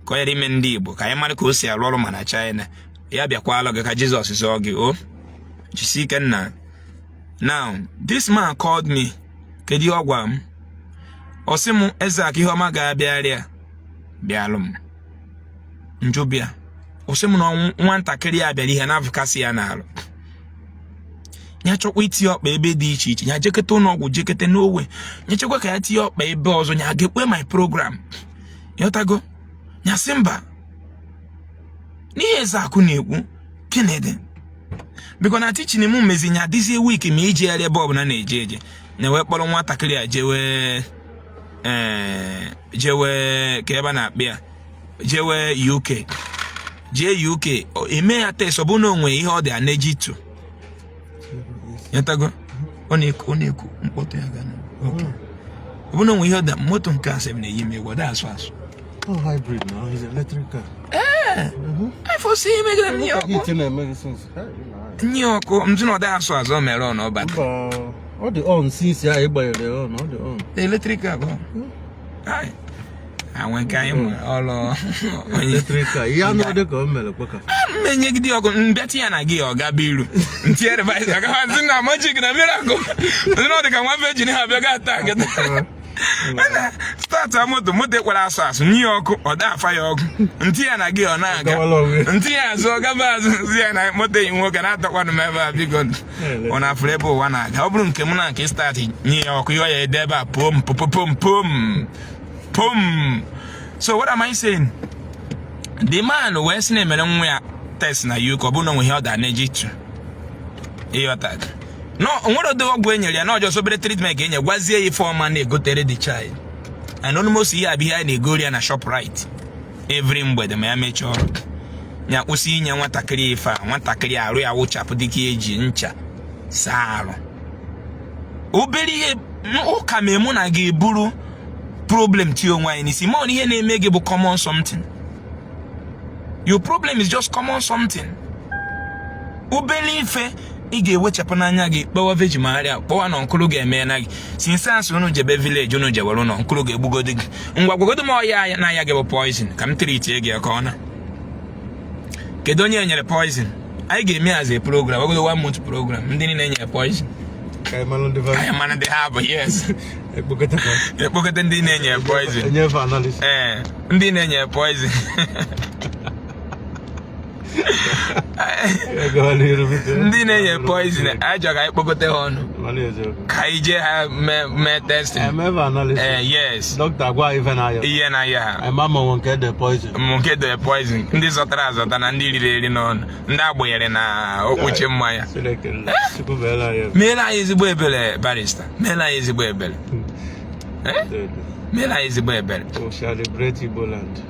ka ọ ghara ime ndị Igbo, ka anyị mara ka o si arụ ọrụ. Ma na China ya bịakwala gị, ka Jizọs zọọ gị. O jisi ike nna. Now this man called me. Kedu ihe ọ gwa m? Ọ sị m, "Eze akụ, ihe ọma ga-abịarịa bịalụ m." Njụbịa, ọ sị m na nwatakịrị ya bịara ihe na-afụkasị ya n'alụ ya, chọkwa itinye ọkpa ebe dị iche iche, ya jekọta ụlọ ọgwụ, jekọta n'owe ya, chekwa ka ya tinye ọkpa ebe ọzọ, ya ga-ekwe my program. Yọtago ya sị mba n'ihe eze akụ na-ekwu. Gịnị dị biko na teaching m mezi nya adịzie weak ma ijegharị ebe ọbụla na-eje eje na wee kpọrọ nwatakịrị a jewe, ee, jewe ka ebe a na-akpị ya, jewe UK, jee UK eme ya test, ọ bụrụ na o nwere ihe ọ dị allergic to. Yọtago Ọ na-eku mkpọtụ ya ga na okay. Ọ bụrụ na onwe ihe ọ da moto nke a sef na-eyi m egwu, ọ da asụ asụ. Oh, hybrid now. It's electric car. Afọ si emegara m nye ọkụ. Heat na-eme gị since. Hey, you know. Nye ọkụ m sị na ọ da asụ asụ, o mere ọ na ọ bata. Mba, ọ dị on since ya ịgbanyere on, ọ dị on. Electric car bụ Ai, anwe nke anyị nwe ọlụ onye Electric car. Ihe anụ dị ka o mere kpọka. Mmenyegide ọkụ mbịa ya na gị, ọ gaba iru ntinye reverse, ọ gawa nsị na magic na miracle, ndị na ọ dị ka nwa virgin ha abịa ga ata nkịta na start moto, moto ekwere asụ asụ, nye ya ọkụ, ọ da afa ya ọkụ, ntị ya na gị ọ na-aga. Gawala onwe. Ntị ya azụ, ọ gaba azụ, nsị ya na moto enyi nwoke na-atọkwanụ m ebe a, biko. Ọ na-afụrụ ebe ụwa na-aga. Ọ bụrụ nke m na nke start nye ya ọkụ, ihe ọ ya ede ebe a, pom pom pom pom pom. So what am I saying? The man wee sị na emere nwa ya test na UK, ọ bụrụ na onwe ihe ọ da na-eji tu ịghọta no, onwere ụdị ọgwụ e nyere ya na ọjọọ obere treatment ka enye, gwazie ya ife ọma na-egotere the child, and almost ihe abụ ihe a na-egori ya na Shoprite every mgbede ma ya mechaa ọrụ ya. Kwụsị inye nwatakịrị ife a, nwatakịrị arụ ya wụchapụ dịka eji ncha saa arụ. Obere ihe ụka ma mụ na gị eburu problem tie onwe anyị n'isi, ma ọ na ihe na-eme gị bụ common something. Your problem is just common something, obere ife ị ga-ewechapụ n'anya gị, kpọwa Virgin Maria, kpọwa na nkụrụ ga-eme na gị. Since asị unu jebe village, unu jewere ụlọ nkụrụ ga-egbugodi gị. Ngwa, gwagodo m ọya na-aya gị bụ poison, ka m treatie gị ka ọ na. Kedu onye e nyere poison? Anyị ga-eme as a program, ogodo one month program, ndị niile enyere poison. Ka anyị malụ ndị Ka anyị mara ndị ha bụ, yes. Ekpokọta ka Ekpokọta ndị na-enye poison. Enyefe analysis. Ee, ndị na-enye poison. Gawa n'iru, biko. Ndị na-enye poison, anyị chọrọ ka anyị kpokọta ha ọnụ. Malụ eziokwu. Ka anyị jee ha mee testing. Emefe analysis. Ee, yes. Dọkịta gwa anyị ife na-aya. Ihe na-aya ha. Anyị ma ma onwe nke dị poison. Mụ nke dị poison, ndị zọtara azọta na ndị riri eri n'ọnụ, ndị agbanyere na okpuchi mmanya. Chineke nna, Chukwu meela anyị ebere. Meela anyị ezigbo ebere, barrister, meela anyị ezigbo ebere. Eh? Meela anyị ezigbo ebere. We shall liberate Igbo land.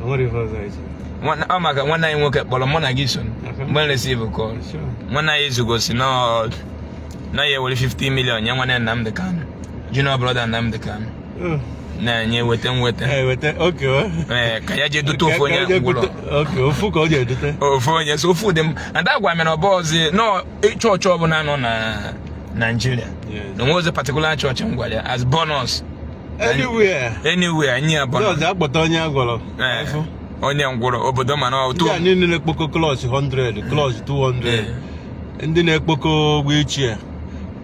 O nwere ife ọzọ anyị chere. Ọ maka nwanne anyị nwoke kpọrọ mụ na gị so mgbe m receive call. Sure. Nwanne anyị ezugosi na ya ewere 50 million nye nwanne Nnamdi Kanu, junior brother Nnamdi Kanu. Oh. Na-enye weta nweta. Eh, weta, okay. Oh. Ee, ka ya jee dute ofu onye ngwụrọ. Okay, ofu ka ọ ji edute. Ofu onye, so ofu dị m ada gwa mere ọba ọzọ nọ chọọchị ọbụla nọ na Nigeria. Na onwe ozi particular chọọchị m gwara ya as bonus. Anywhere. Anywhere, nye ya bonus. Jọọjị akpọta onye a gwọrọ. Ee, onye ngwụrọ obodo mana otu Ndị a niile na-ekpokọ clutch 100, clutch 200. Ndị na-ekpokọ wheelchair.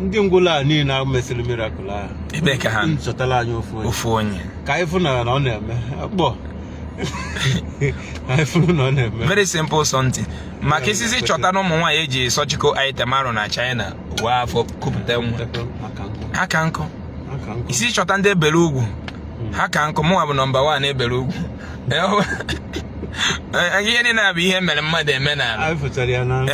Ndị ngwụla a niile a mesịrị miracle ahụ. Ebee ka ha nọ? Nchọtara anyị ofu onye. Ofu onye. Ka anyị fụ na ọ na-eme. Akpọ. Ka anyị fụrụ na ọ na-eme. Very simple something, maka isisi chọta na ụmụ nwaanyị eji surgical item arụ na China wee afọ kupụta nwa. Aka nkụ. Ha ka nkụ. Aka nkụ. Isi chọta ndị ebere ugwu, ha ka nkụ. Mụnwa bụ number 1 ebere ugwu. Ihe niile a bụ ihe mere mmadụ eme n'ala. Anyị fụchara ya na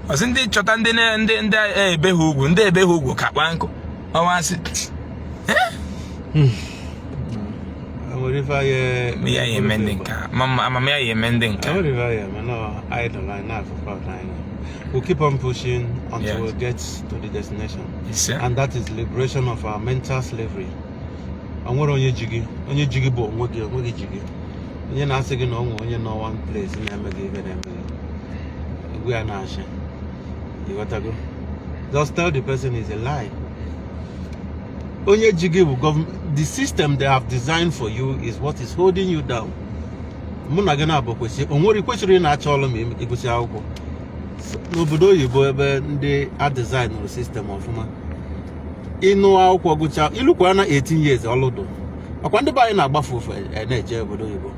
Ọsị ndị chọta ndị ndị ebeghị ugwu, ndị ebeghị ugwu ka kpaa nkụ ọnwa asị. Nwere ife anyị Ya ya eme ndị nke a. Amam ya ya eme ndị nke a. Nwere ife anyị eme no idle anyị na-afụkwa anyị. We'll keep on pushing until we get to the destination. Ise. And that is liberation of our mental slavery. O nwere onye ji gị, onye ji gị bụ onwe gị, onwe gị ji gị. Onye na-asị gị na ọ nwe onye nọ one place na-eme gị ife na-eme gị. Egwu ya na-achị. Ịghọtago? Just tell the person is a lie. Onye ji gị bụ government. The system they have designed for you is what is holding you down. Mụ na gị na-abụ kwesị o nwere kwesịrị ị na-achọ ọrụ ma ịgụsị akwụkwọ. N'obodo oyibo ebe ndị a designụrụ system ọfụma, ịnụ akwụkwọ gụcha ịlụkwa na 18 years ọlụdụ ọkwa. Ndị be anyị na-agbafe ofe na-eje obodo oyibo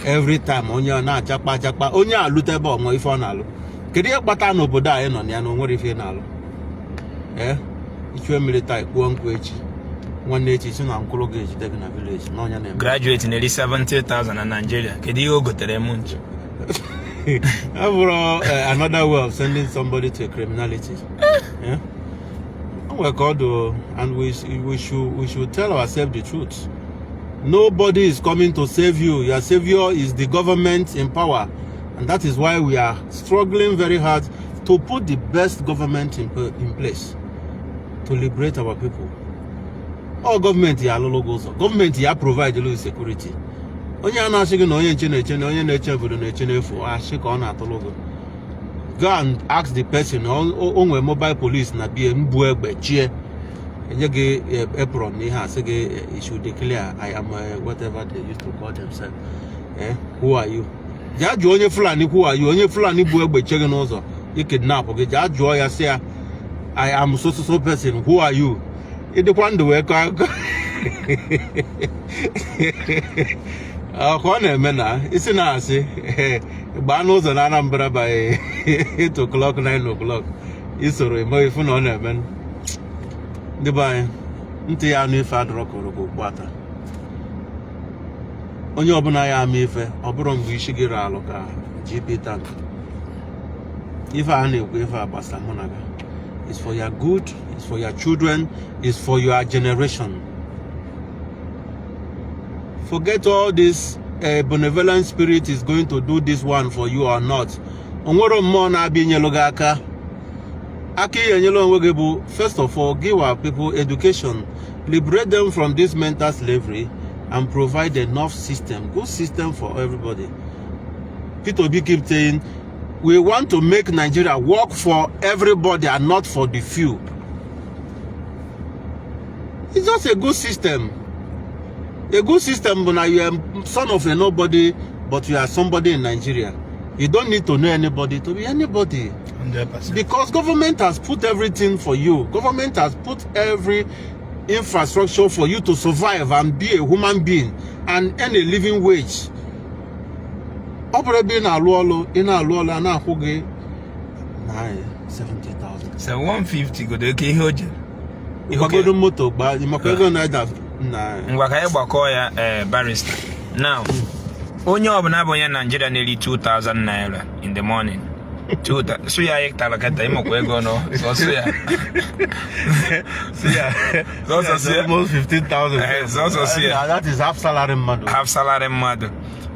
every time, onye ọ na-ajakpa ajakpa, onye alụte ebe ọnwa ife ọ na-alụ. Kedu ihe kpata n'obodo anyị nọ na ya na o nwere ife ị na-alụ? Ee, ichue mmiri taa, ikpuo nkụ echi, nwanne echi si na nkwụrụ ga-ejide gị na village na ọnya na-eme. Graduate na-eri 70,000 na Nigeria, kedu ihe o gotere m nche? Ọ bụrụ another way of sending somebody to a criminality. Yeah? O nwere ka ọ dị, and we should tell ourselves the truth. Nobody is coming to save you. Your savior is the government in power. And that is why we are struggling very hard to put the best government in place. To liberate our people, ọ gọọmenti ya alụlụ gị ụzọ, gọọmenti ya provide lu security. Onye a na-asị gị na onye nche na-eche na onye na-eche obodo na-eche n'efu, asị ka ọ na-atụlụ gị. Go and ask the person. O nwee mobile police na bie mbu egbe chie enye gị apron na ihe, asị gị you should declare, "I am whatever they used to call themselves." Who are you? Jaa jụọ onye Fulani, "Who are you?" Onye Fulani bu egbe che gị n'ụzọ ikidnap gị, jaa jụọ ya, sị ya, "I am so so so person, who are you?" Ịdịkwa ndụ wee kọọ akụkọ ọ ka ọ na-eme na isi na-asị gbaa n'ụzọ na Anambra by 8 o'clock, 9 o'clock, isoro eme ifu na ọ na-eme. Ndị be anyị, ntị ya anụ ife adọrọ kụrụ ka okpu ata. Onye ọbụla ya ama ife, ọ bụrụ mgbe isi gị ralụ ka GP tank. Ife a na-ekwu, ife a gbasa mụ na gị. It's for your good, it's for your children, it's for your generation. Forget all this benevolent spirit is going to do this one for you or not. Onwero mmụọ na-abịa inyelu gị aka. Aka ihe enyelu onwe gị bụ, first of all, give our people education, liberate them from this mental slavery and provide enough system, good system for everybody. Peter Obi keep saying we want to make Nigeria work for everybody and not for the few. It's just a good system. A good system bụ na you are son of a nobody, but you are somebody in Nigeria. You don't need to know anybody to be anybody. 100%. Because government has put everything for you. Government has put every infrastructure for you to survive and be a human being and earn a living wage. Ọ bụrụ ebe ị na-alụ ọlụ, ị na-alụ ọlụ, a na-akwụ gị na 70,000. So 150 godo oke ihe o jere. Ịgbagodo moto gbaa maka ego na na Ngwa, ka anyị gbakọọ ya. Ee, barrister, now onye ọbụla bụ onye Naijiria na-eri 2000 naira in the morning, so ya anyị tara kata ịmakwa ego nọ sọsọ ya. Sọsọ si ya. Almost 15,000. Sọsọ si ya. That is half salary mmadụ. Half salary mmadụ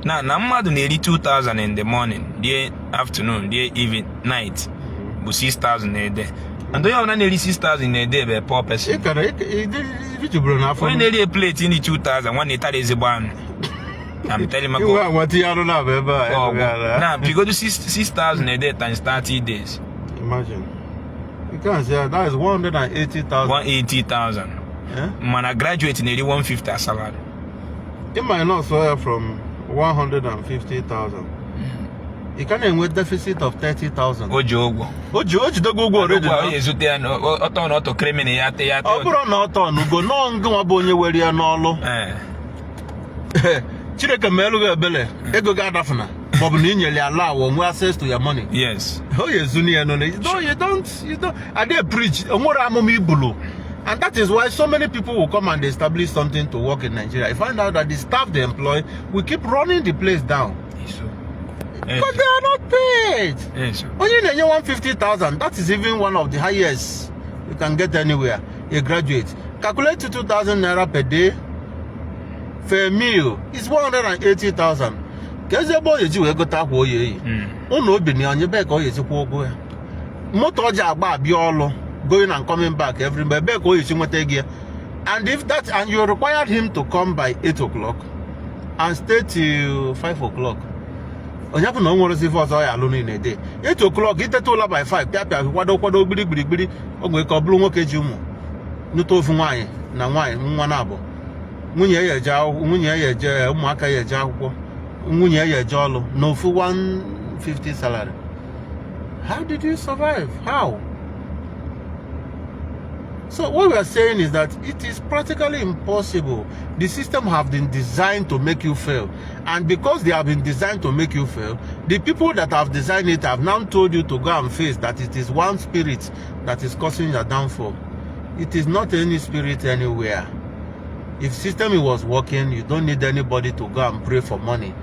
na mmadụ na-eri 2000 in the morning, rie afternoon, rie even night, bụ 6000 a day. And onye ọbụla na-eri 6000 a day bụ a poor person. Ị kara ijuburu n'afọ. Onye na-eri a plate nri 2000, nwanne, tara ezigbo anụ. I'm telling you. Iwe anwa tinye anụ na-abụ ebe a. Ọgwụ na pigodu 6000 a day times 30 days. Imagine. You can say that is 180,000. 180,000. Eh? Mana graduate na-eri 150 as salary. It might not soar from 150,000. You can enwe deficit of 30,000. O ji ụgwọ. O jidego ụgwọ already. Ụgwọ Na? O ezute ya na ọtọ na ọtọ criminal ya te ya te. Ọ bụrụ na ọ tọ n'ugo nọọ, ngị nwa bụ onye were ya n'ọlụ. Chineke ma elu gị ebele, ego gị adafuna, maọbụ na ị nyere ya ala awọ nwee access to your money. O ya ezuni ya nọ. No, you don't I dey preach onwere amụma ibulu. And that is why so many people will come and establish something to work in Nigeria. You find out that the staff they employ will keep running the place down. But they are not paid. Onye na-enye 150,000, that is even one of the highest you can get anywhere. A graduate. Calculate to 2,000 naira per day for a meal is 180,000. Ka ezi ebe ọ ga-eji wee gote akwa oyi eyi. Ụlọ obi na onye ebe ka ọ ga-esi kwụọ ụgwọ ya. Moto ọ ji agba abịa ọlụ, going and coming back every day, ebe ka ọ ga-esi nweta ego ya. And if that and you required him to come by 8 o'clock and stay till 5 o'clock. Onye bụ na o nwere ife ọzọ ya alụ niile de 8 o'clock, iteta ụlọ by 5, pịa pịa, kwado kwado gbiri gbiri gbiri. O nwere ka ọ bụrụ nwoke ji ụmụ nụta ofu nwaanyị na nwaanyị nwa na abụọ, nwunye ya eje akwụkwọ, nwunye ya eje, ụmụaka ya eje akwụkwọ, nwunye ya eje ọlụ na ofu 150 salary. How did you survive? How? So what we are saying is that it is practically impossible. The system have been designed to make you fail. And because they have been designed to make you fail, the people that have designed it have now told you to go and face that it is one spirit that is causing your downfall. It is not any spirit anywhere. If system was working, you don't need anybody to go and pray for money.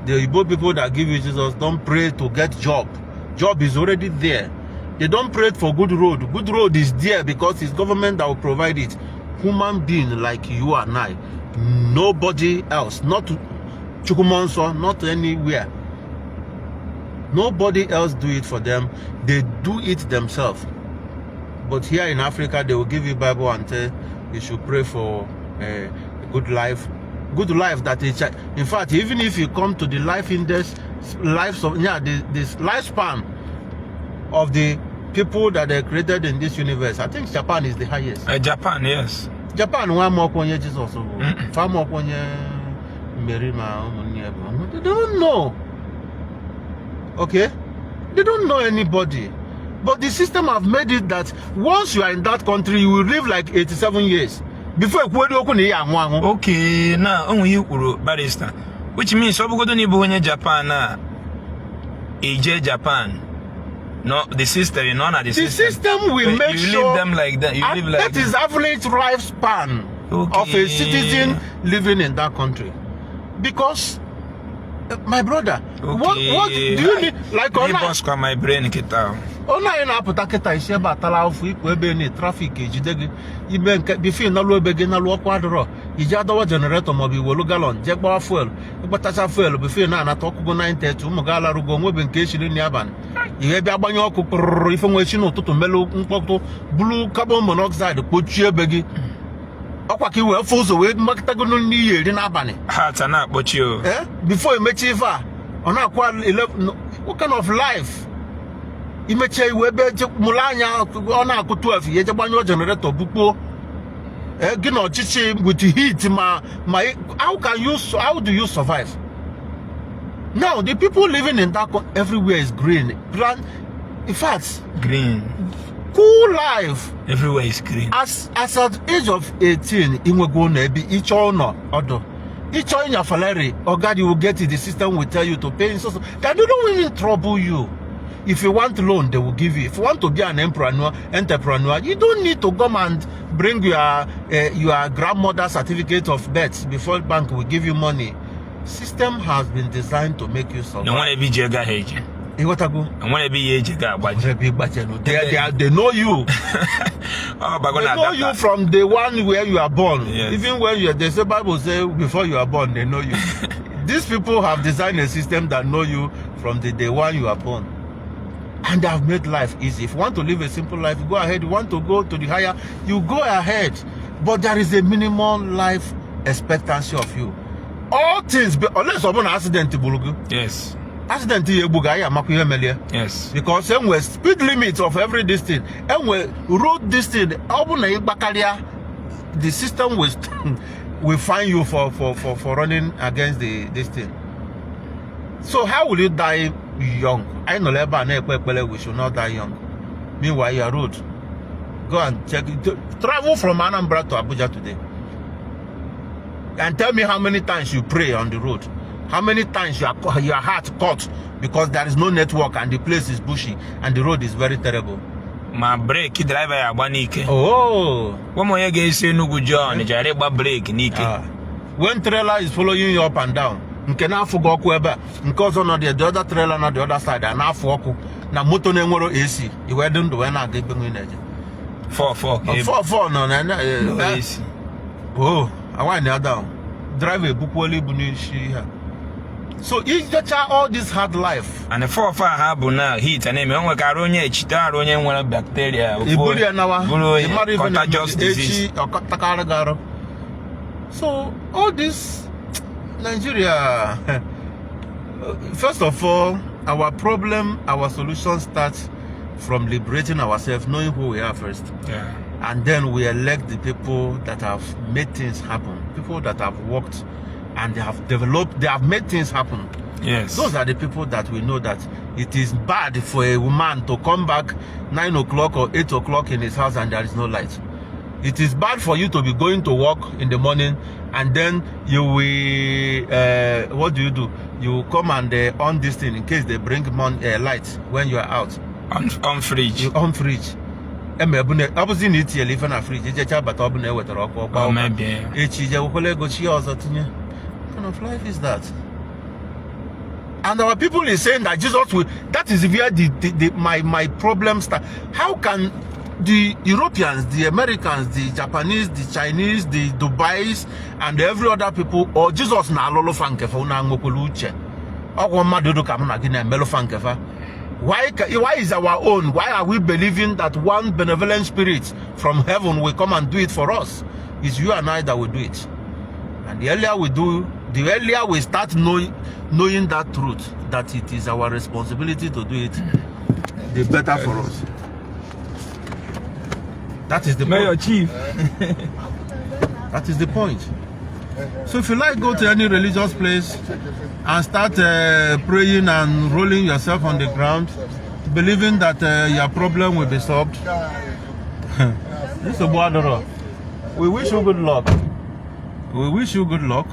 The Igbo people that give you Jesus don't pray to get job. Job is already there. They don't pray for good road. Good road is there because it's government that will provide it. Human being like you and I, nobody else, not Chukwumonso, not anywhere. Nobody else do it for them. They do it themselves. But here in Africa, they will give you Bible and tell you should pray for a good life. Good life that is, in fact, even if you come to the life index, lives of, yeah, this lifespan of the people that they created in this universe, I think Japan is the highest. Japan, yes. Japan nwa amaọkwa onye Jizọs bụ fa, amaọkwa onye Mary ma ụmụnne ya bụ. They don't know. Okay, they don't know anybody, but the system have made it that once you are in that country, you will live like 87 years before ekwuodi okwu na ị anwụ anwụ. Okay, na onwe ihe kwuru, barrister, which means ọ bụgodo na ịbụ onye Japan a ije Japan, no, the system, you know, na the The system, system will you make you sure live them like that, you and live like that is average lifespan of a citizen living in that country, because my brother, what do you need, like Ọ ọ bọskwa my brain kịta. Ọnụ anyị na-apụta kịta isi ebe atala afụ ikpu ebe na traffic ejide gị ime nke before nalụ ebe gị nalụ ọkụ adịrọ iji adọwa generator maọbụ iwelu gallon jee gbawa fuel, ịgbatacha fuel before na-anata ọkụgo 9:30, ụmụ gị alarugo onwebe nke echiri nri abalị, ihe bịa gbanye ọkụ kpụrụrụ ife nwe chi n'ụtụtụ melụ mkpọtụ bulu carbon monoxide kpochie ebe gị ọkwa ka i wee fụ ụzọ wee makịtagonu n'iyi eri n'abalị. Heart a na-akpọchi o. Eh, before emechi ife a ọ na-akwụ 11. What kind of life? Imechie iwe ebe mụrụ anya ọ na-akụ 12 ya eje gbanyụọ generator bukpuo. Eh, gị na ọchịchị with heat ma how do you survive? Now the people living in that everywhere is green plan, in fact, green, cool life. Everywhere is green. As at age of 18, inwego ụlọ ebe ịchọ ụlọ ọdụ ịchọ ịnya Ferrari, oga, you will get it. The system will tell you to pay in so they don't even trouble you. If you want loan, they will give you. If you want to be an entrepreneur, you don't need to come and bring your grandmother certificate of birth before bank will give you money. System has been designed to make you Na survive. nwere ebe iji ego ahụ eje. Ịghọtago? Nwere ebe ihe eji ego agbaji. Ebe ịgbajelu. They know you. Ọ bago They na know you data. From the one where you are born. Yes. Even when you, they say, Bible say before you are born, they know you. These people have designed a system that know you from the day one you are born. And they have made life easy. If you want to live a simple life, you go ahead. You want to go to the higher, you go ahead. But there is a minimum life expectancy of you. All things, unless ọ bụ na accident gburu gị. Accident ya egbu gị, anyị amakwa ihe melie. Because enwe speed limit of every this thing, enwe road this thing. Ọ bụ na ị gbakarịa, the system will fine you for running against the this thing. So how will you die young? Anyị nọrọ ebe a na-ekpe ekpere we should not die young. Meanwhile, your road, go and check it. Travel from Anambra to Abuja today and tell me how many times you pray on the road, how many times your heart cut because there is no network and the place is bushy and the road is very terrible. Ma brake driver ya agba n'ike. Oh. Gwa m onye ga-esi Enugu jee Ọnịcha ghara ịgba brake n'ike. Ah. When trailer is following you up and down, nke na-afụ gị ọkụ ebe a, nke ọzọ nọ the other trailer nọ the other side a na-afụ ọkụ na moto na-enwero AC, i wee dị ndụ wee na-aga ebe nwe na-eje. Fọ fọ ka ebe. Fọ fọ nọ na No AC. Oh, awaanyị na down driver ebukwuola ibu n'isi ha, so ijecha all this hard life. And fọ fọ a ha bụ na heat a na-eme o nwekarị onye echite arụ onye nwere bacteria ofu Iburu ya nawa. Bụrụ onye Ị mara ife contagious na-eme disease. Echi ọkọtakarị gị arụ. So all this Nigeria, first of all, our problem, our solution starts from liberating ourselves, knowing who we are first, and then we elect the people that have made things happen, people that have worked and they have developed, they have made things happen. Those are the people that we know that it is bad for a woman to come back 9 o'clock or 8 o'clock in his house and there is no light. It is bad for you to be going to work in the morning and then you will, what do? You will come and on this thing in case they bring light when you are out. On fridge. You on fridge. Eme ebune ọ bụzi na itinyere ife na fridge ijecha bata ọ bụ na ewetara ọkụ ọgba Ọ ụka. mebie. Echi je wekwala ego chi ya ọzọ tinye. What kind of life is that? And our people is saying that Jesus will, that is where the my problem start. How can the Europeans, the Americans, the Japanese, the Chinese, the Dubais and every other people, or Jesus na-alụlụ fa nke fa na nwekwara uche ọgwụ mmadụ dị ka mụ na gị na-emelụ fa nke fa. Why is our own? Why are we believing that one benevolent spirit from heaven will come and do it for us? It's you and I that will do it. And the earlier we do, the earlier we start knowing that truth, that it is our responsibility to do it, the better for us. That is the Mayor point. Chief. That is the point. So if you like, go to any religious place and start praying and rolling yourself on the ground, believing that your problem will be solved. This is Obuadoro. We wish you good luck. We wish you good luck.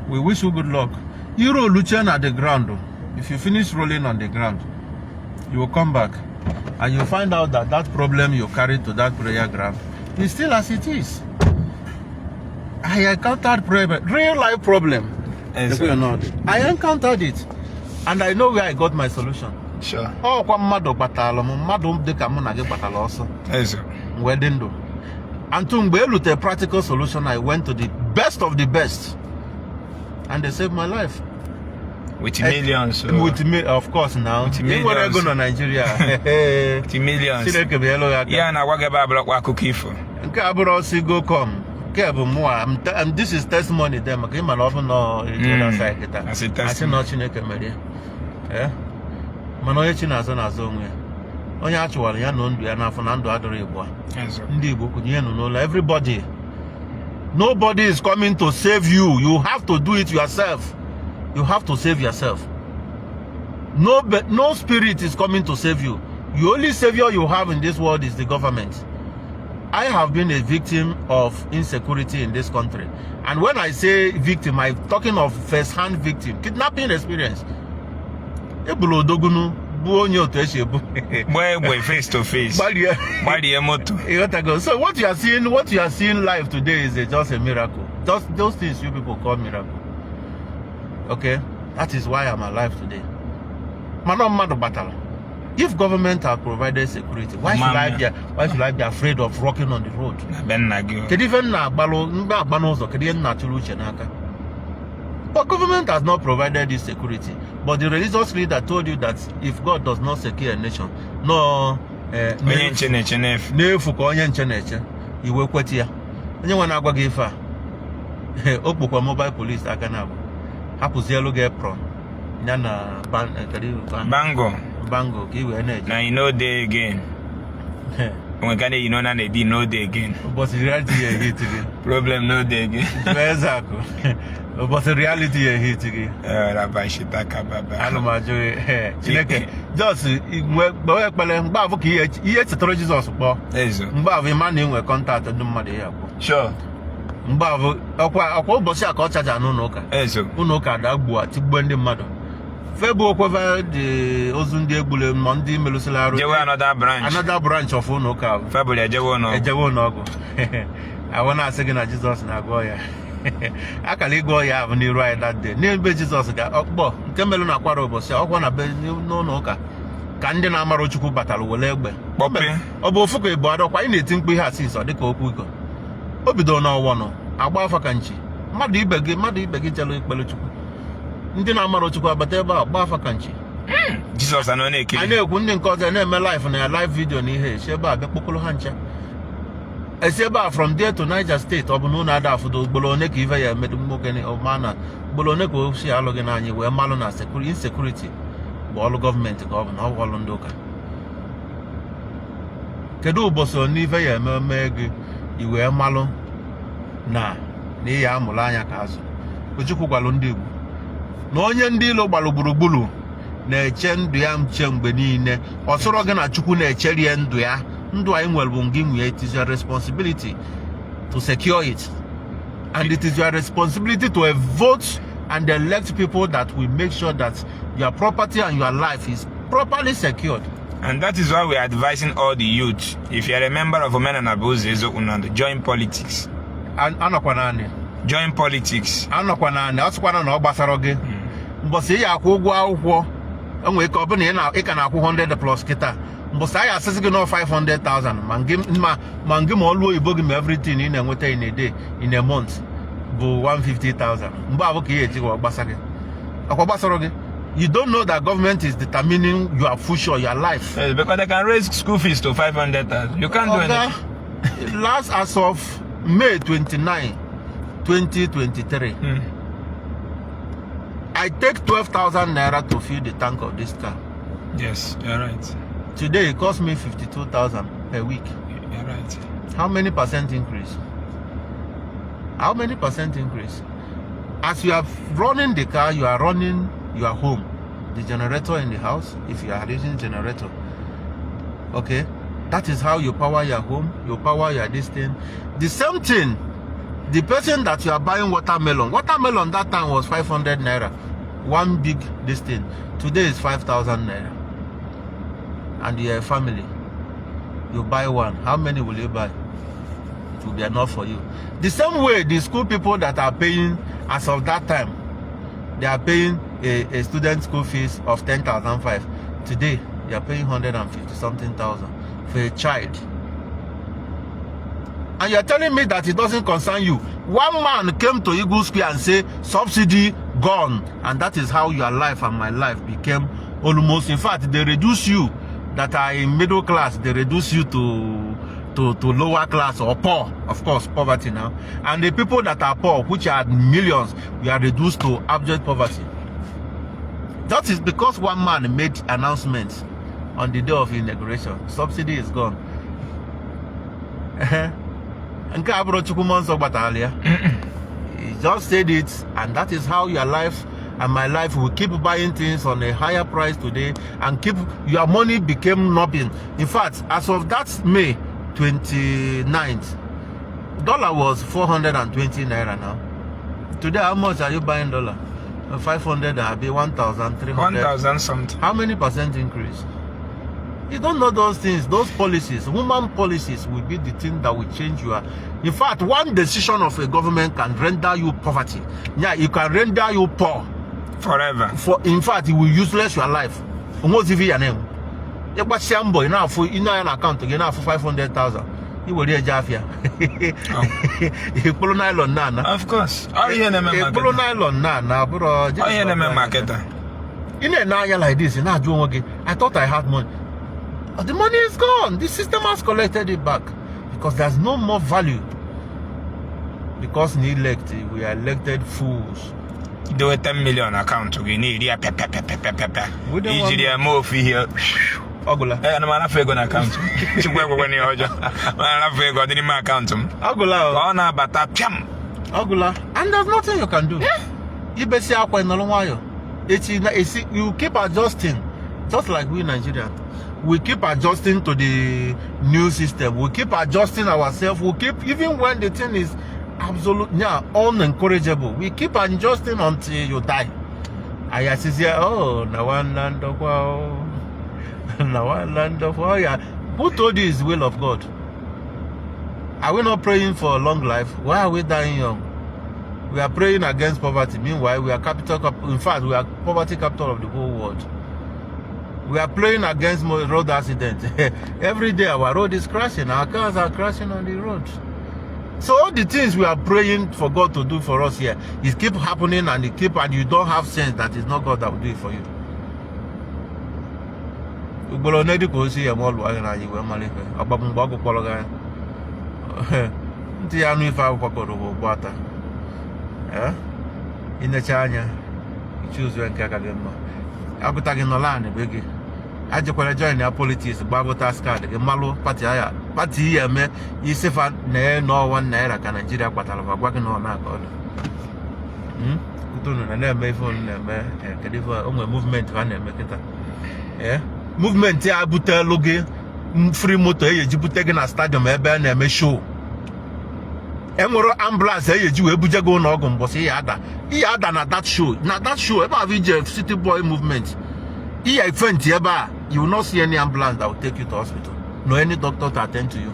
We wish you good luck. You roll Lucien at the ground, oh. If you finish rolling on the ground, you will come back and you find out that that problem you carried to that prayer ground is still as it is. I encountered problem, real life problem. Yes, Ekwe sir. or not. I encountered it and I know where I got my solution. Ọkwa mmadụ kpatara m, mmadụ dịka mụ na gị kpatara ọsọ Yes, sir. m wee dị ndụ. And to mgbe elute practical solution, I went to the best of the best and they saved my life. With millions. Oh. With me, of course, now. With Ị nwere ego millions. na Nigeria. With millions. Chineke bụ elu ya aka. Ya na-agwa gị ebe abụrụkwa akụkọ ifo. Nke a bụrụ ọsị go come. Nke a bụ mụa. And this is testimony there, maka ịma na ọ bụ nọ other side kịta. Asị Asị testimony. na Chineke mere ya. Eh? Mana onye chi na-azọ na-azọ onwe ya. Onye a chụwara ya na ndụ ya n'afọ na ndụ adịrị Igbo a. Yes, sir. Ndị Igbo kwụnye nụ n'ụlọ. Everybody, nobody is coming to save you. You have to do it yourself. You have to save yourself. No spirit is coming to save you. The only savior you have in this world is the government. I have been a victim of insecurity in this country, and when I say victim, I'm talking of first-hand victim, kidnapping experience. Ebulu odogunu bụ onye otu esi ebu. Gbaa egbe face to face. Gbarie. Gbarie moto. Ịghọtago? So what you are seeing live today is just a miracle. Just those things you people call miracle. Okay, that is why I'm alive today. Mana mmadụ gbatara. If government have provided security, why should I Mama. be why should I be afraid of walking on the road? Na be nna gị o. Kedu ife m na-agbalụ mgbe agba n'ụzọ? Kedu ihe m na-achụrụ uche n'aka? But government has not provided this security. But the religious leader told you that if God does not secure a nation, no Onye nche na-eche n'efu. N'efu ka onye nche na-eche. Iwe kweta ya. Onye nwe na-agwa gị ife a, o kpokwa mobile police aka na abụ hapụzielu gị apron ya na kedu Bango. Bango ka i wee na-eje. Na you no dey again. Onwe ka na-eyi no na na-ebi no dey again. Ụbọchị reality ya ehit gị. Problem no dey again. Jụọ eze akụ, ụbọchị reality ya ehit gị. Rabashitaka baba. Ana m ajụ gị, Chineke just gbewe ekpere mgbe afụ ka ihe chetara Jizọs kpọọ. Ezo. Mgbe ahụ ịma na ị nwere contact ndị mmadụ ya akpọ. Mgbe ahụ ọkwa ụbọchị a ka ọ chaja n'ụlọ ụka. Ezo. Ụlọ ụka da gbuo tigbuo ndị mmadụ febu okweve dị ozu ndị egburu ma ndị merụsịrị arụ. Jewe another branch. Another branch of ụlọ ụka ahụ. February ejewe ụlọ. Ejewe ụlọ ọgwụ ahụ na-asị gị na Jizọs na-agwọ ya akara ịgwọ ya ahụ n'iru anyị that day n'ebe Jizọs ga ọkpọ nke melụ na akwara ụbọchị a, ọkwa na be n'ụlọ ụka ka ndị na-amara Chukwu batara were egbe. Kpọpe. Ọ bụ ofu ka ịbụ adọkwa anyị na-eti mkpu ihe a since ọ dịka okwu iko o bidoro n'ọwọnụ agba afa ka nchi mmadụ ibe gị chere ikpere Chukwu, ndị na-amara Chukwu abata ebe a gba afa ka nchi. Jizọs anọ A na-ekiri. Na-ekwu ndị nke ọzọ na-eme live na ya, live video na ihe esi ebe a bịa kpokọrọ ha ncha esi ebe a from there to Niger State. Ọ bụ na ụnụ ada afụdo ugboro one ka ife ya emedu nwoke ma na ugboro one ka o si alụ gị n'anya wee malụ na insecurity bụ ọlụ gọọmenti ka ọ bụ na ọ bụ ọlụ ndị ụka. Kedu ụbọchị one ife ya eme mee gị i wee malụ na ị ya amụrụ anya ka azụ? Ojukwu gwalụ ndị Igbo na onye ndị ilo gbalụ gburugburu na-eche ndụ ya nche mgbe niile. Ọ sọrọ gị na Chukwu na-echerie ndụ ya. Ndụ anyị nwere bụ ngị nwee. It is your responsibility to secure it and it is your responsibility to vote and elect people that will make sure that your property and your life is properly secured. And that is why we are advising all the youth. If you are a member of Omenala bụ Ụzọ Eziokwu na Ndụ, join politics. Anọkwa naanị. Join politics. Anọkwa naanị. Ọ sịkwana na ọ gbasara gị mbọsị ị ya akwụ ụgwọ akwụkwọ enwere ike ọ bụ na ị ka na-akwụ 100 plus kịta, mbọsị anyị asịsị gị nọ 500,000 ma ngị ma ọlụ oyibo gị ma everything ị na-enweta in a day, in a month bụ 150,000, mgbe ahụ ka ị eji ọ gbasa gị. Ọkwa gbasara gị. You don't know that government is determining your future, your life. Yes, because they can raise school fees to 500,000. You can't do Oga, anything. Last, as of May 29, 2023, I take 12,000 naira to fill the tank of this car. Yes, you're right. Today it cost me 52,000 per week. You're right. How many percent increase? How many percent increase? As you are running the car, you are running your home, the generator in the house, if you are using generator. Okay? That is how you power your home, you power your this thing. The same thing, the person that you are buying watermelon, watermelon that time was 500 naira, one big this thing. Today is 5,000 naira. And your family, you buy one. How many will you buy? It will be enough for you. The same way, the school people that are paying as of that time, they are paying a student school fees of 10,005. Today, they are paying 150 something thousand for a child. And you're telling me that it doesn't concern you. One man came to Eagle Square and say, "Subsidy gone." And that is how your life and my life became almost. In fact, they reduce you that are in middle class, they reduce you to lower class or poor, of course, poverty now. And the people that are poor, which are millions, we are reduced to abject poverty. That is because one man made announcements on the day of inauguration. "Subsidy is gone." Nke a bụrụ Chukwu mmụọ nsọ gbatara ya. He just said it, and that is how your life and my life will keep buying things on a higher price today and keep your money became nothing. In fact, as of that May 29th, dollar was 420 naira now. Today, how much are you buying dollar? 500 and be 1,300. 1,000 something. How many percent increase? You don't know those things, those policies, human policies will be the thing that will change your. In fact, one decision of a government can render you poverty. Yeah, it can render you poor. Forever. For in fact, it will useless your life. Onwezi ife ya na-enwe. Ịgbasịa mbọ ị na-afụ ị na-anya na akaụntụ gị na-afụ 500,000 i were eje afịa ịkpụrụ nylon na-ana. Of course. Ọ ihe na-eme Ịkpụrụ marketer. Nylon na-ana bụrụ. Ọ ihe na-eme marketer. Ị na-ene anya like this, ị na-ajụ onwe gị, "I thought I had money." But the money is gone. The system has collected it back because there's no more value, because na elect we are elected fools. Dowe 10 million akaụntụ gị na-eri ya pịa pịa pịa pịa pịa pịa pịa. Wouldn't Ijiri ya mee ofu ihe. Ọgụla. Ee, ana m arafu ego na akaụntụ m. Chukwu ekwekwe n'ihe ọjọọ. Mana arafu ego ọ dị n'ime akaụntụ m. Ọgụla. Ka O ọ na-abata pịam. Ọgụla, and there's nothing you can do. Ibesi akwa ịnọrọ nwayọ echi na esi, you keep adjusting, just like we Nigerian, we keep adjusting to the new system. We keep adjusting ourselves. We keep, even when the thing is absolute, yeah, unencourageable, we keep adjusting until you die. Ayasizie, oh, na one land of wow, na one land of oh yeah. Who told you is the will of God? Are we not praying for long life? Why are we dying young? We are praying against poverty. Meanwhile, we are capital, in fact, we are poverty capital of the whole world. We are praying against road accident. Every day our road is crashing. Our cars are crashing on the road. So all the things we are praying for God to do for us here, it keep happening and it keep, and you don't have sense that it's not God that will do it for you. Ugboro one dị ka o si ya ma ọ lụọ anya n'anya wee mara ife ọgbapụ mgbe ọgwụ kpọrọ gị anya ntị ya anụ ife ahụ kwakọrọ bụ ụgbọ ata. Eh? Inecha anya ichuzu nke aka gị mma agụta gị nọla anị be gị ajekwara join ya politics, gbaa voters card gị, malụ party aya party ihe eme isifa na n'ọwa naira ka Naijiria kpatara ma gwa gị na ọ na-aka ọdụ. Unu na na-eme ife unu na-eme. Eh, kedu ife o nwere movement ha na-eme kịta? Eh, movement a butelu gị free moto e eji bute gị na stadium ebe a na-eme show. Enwere ambulance e eji wee buje gị ụlọ ọgwụ mbọsị ihe ada ihe ada na that show, na that show ebe ahụ ije city boy movement ihe faint ebe a, you will not see any ambulance that will take you to hospital, no any doctor to attend to you.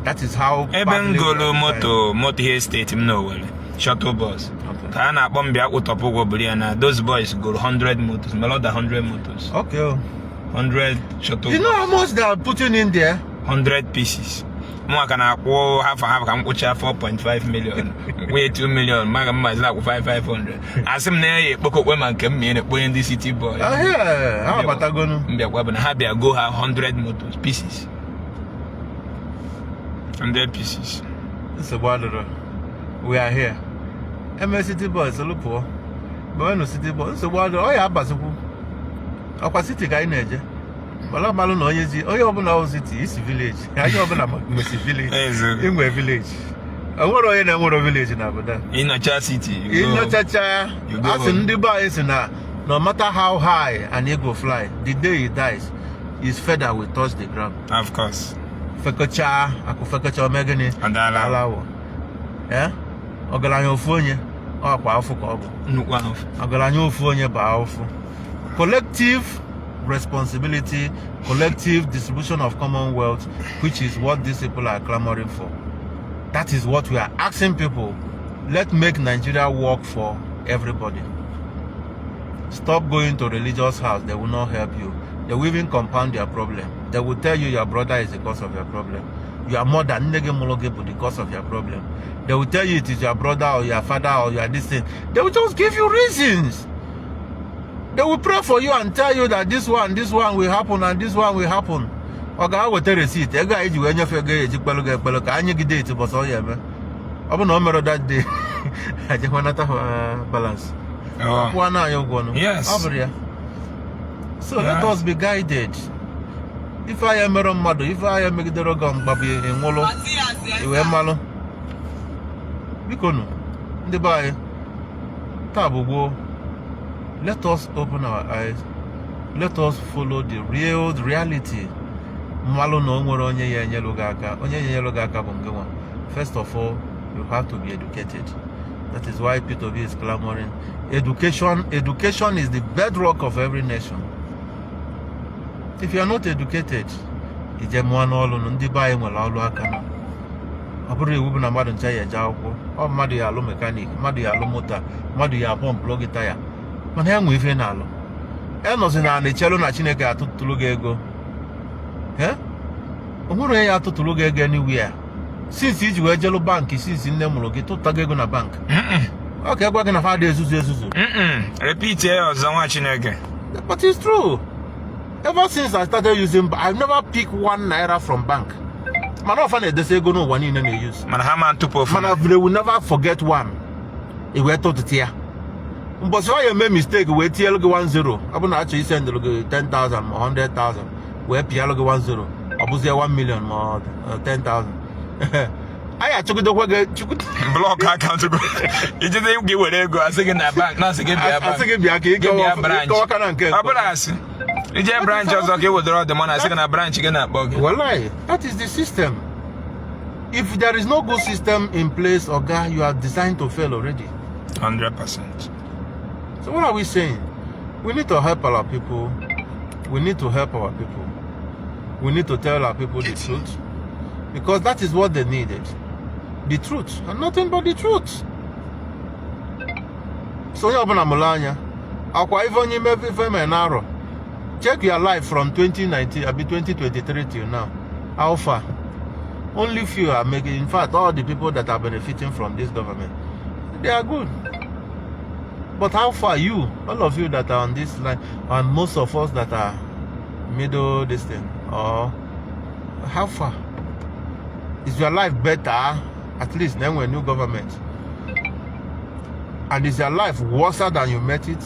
That is how Ebe m badly we golu are. moto ihe steeti m n'Owerri, shuttle bus. Okay. Ka a na-akpọ m bịa kwụtọpụ ụgwọ buru ya na those boys goro 100 motos, melọda 100 motos. Okay, oh. 100 shuttle You know bus. how much they are putting in there? 100 pieces. Mụnwa ka na-akwụ half half, ka m kwụchaa 4.5 million, nkwụnye 2 million, maga mmazi akwụ 5500. Asị m na ya ekpokokwe ma nke m ma na-ekponye ndị city boy. Ahịa ha abatagonu. Mbịakwa bụ na ha bịa go ha 100 motos pieces, 100 pieces. Nsogbu adịrọ, we are here. Eme city boys solu pụọ, mewenụ city boys. Nsogbu adịrọ, ọ ya abazikwu ọkwa city ka anyị na-eje. Mara malụ na onye zi onye ọbụla wụ city isi village, anyị ọbụla nwesi village. Eziokwu. Inwe village, o nwere onye na-enwero village na obodo a. Ịnọcha city, you go. Ịnyochacha. You go Asị home. ndị be anyị si na no matter how high an eagle fly, the day he dies, his feather will touch the ground. Of course. Fekọcha akụ, fekọcha, ome gịnị? Adala. Alawọ. Ee, ọgaranya ofu onye ọkwa afụ ka ọ bụ. Nnukwu ahụ. Ọgaranya ofu onye bụ ahụfụ. Collective responsibility, collective distribution of commonwealth, which is what these people are clamoring for, that is what we are asking people. Let make Nigeria work for everybody. Stop going to religious house. They will not help you. They will even compound their problem. They will tell you your brother is the cause of your problem, your mother, nne gị mụrụ gị, bụ the cause of your problem. They will tell you it is your brother or your father or your this thing. They will just give you reasons. They will pray for you and tell you that this one, this one will happen and this one will happen. Ọ ga-aweta receipt ego anyị ji wee nyefee ego ya, eji kpelụ gị ekpelụ ka anyị gị date bọsọ ọ ya eme. Ọ bụ na o mere that day, ejekwa nata balance. Oh. Kwụọ na anyị ụgwọ nụ. Yes. Ọ bụrụ ya. So let Yes. us be guided. Ife anya mere mmadụ, ife anya megidere oge mgbabụ ịnwụlụ iwee mmalụ. Biko nụ, ndị be anyị, taa bụ gboo. Let us open our eyes. Let us follow the real reality. Mmalụ na o nwere onye ya enyelu gị aka. Onye ya enyelu gị aka bụ ngị nwa. First of all, you have to be educated. That is why Peter Obi is clamoring education. Education is the bedrock of every nation. If you are not educated, ije mụọ n'ọlụ. Nụ, ndị be anyị nwere ọlụ aka nọ. Ọ bụrụ iwu bụ na mmadụ ncha ya eje akwụkwọ. Ọ mmadụ ya alụ mechanic, mmadụ ya alụ moto, mmadụ ya pọmpụlụ gị taya, mana ya nwee ife na-alụ. E nọzi na ana echelu na Chineke atụtụrụ gị ego. O nwere onye ya atụtụrụ gị ego anywhere since iji wee jelu bank, since nne mụrụ gị tụta gị ego na bank. Ọ ka egwa gị na fada ezuzu ezuzu. Repeat ya ọzọ, nwa Chineke. But it's true. Ever since I started using, I've never picked ₦1 from bank. Mana ọfa na-edesa ego n'ụwa niile na-use. Mana ha ma ntụpụ ofu. Mana they will never forget one. I wee tụtụtụ ya. Mbọsị ọ ya eme mistake wee tinyelu gị 10, ọ bụ na achọ isendụrụ gị 10,000 ma 100,000, wee pịalụ gị 10, ọ bụzie 1 million ma ọ 10,000. Anyị achọgidekwa gị chukwu. Block account gị. Ijide gị were ego, asị gị na bank na-asị gị bịa bank. Asị gị bịa ka Gị bịa branch. ịkọwaka na nke Ọ bụrụ asị ije branch ọzọ ka ị wetara ọdịmọ na asị gị na branch gị na-akpọ gị. Wallahi, that is the system. If there is no good system in place, Oga, you are designed to fail already. 100%. So what are we saying? We need to help our people. We need to help our people. We need to tell our people the truth. Because that is what they needed. The truth. And nothing but the truth. So onye ọbụla mụrụ anya. Akwa ife onye ime ife mere na-arọ. Check your life from 2019, abi 2023 till now. How far? Only few are making. In fact, all the people that are benefiting from this government, they are good. But how far you, all of you that are on this line, and most of us that are middle this thing, or how far? Is your life better? At least then we're new government. And is your life worse than you met it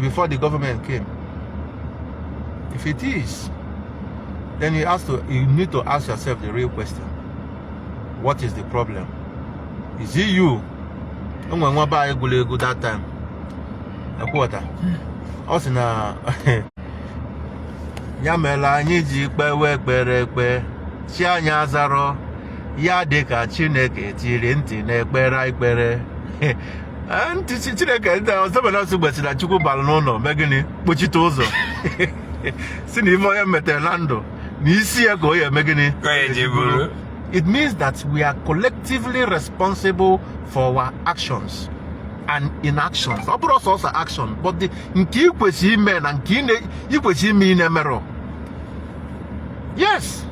before the government came? If it is, then you need to ask yourself the real question. What is the problem? Is it you? Enwe nwa be anyị gụrụ egwu that time. Ekwuọta. Ọ sị na ya mere anyị ji kpewe ekpere ekpe chi anyị azarọ ya, dị ka Chineke tiri ntị n'ekpere ekpere ntị Chineke ndị ọzọbenọsụ gbesịrị na Chukwu bara n'ụlọ mee gịnị, kpochite ụzọ, si na ife onye metere na ndụ na isi ya ka o ya eme gịnị. Ka o eji bụrụ. It means that we are collectively responsible for our actions and inactions. Ọ bụrụ sọsọ action, but the nke ị kwesịrị ime na nke ị kwesịrị ime ị na-emerọ. Yes.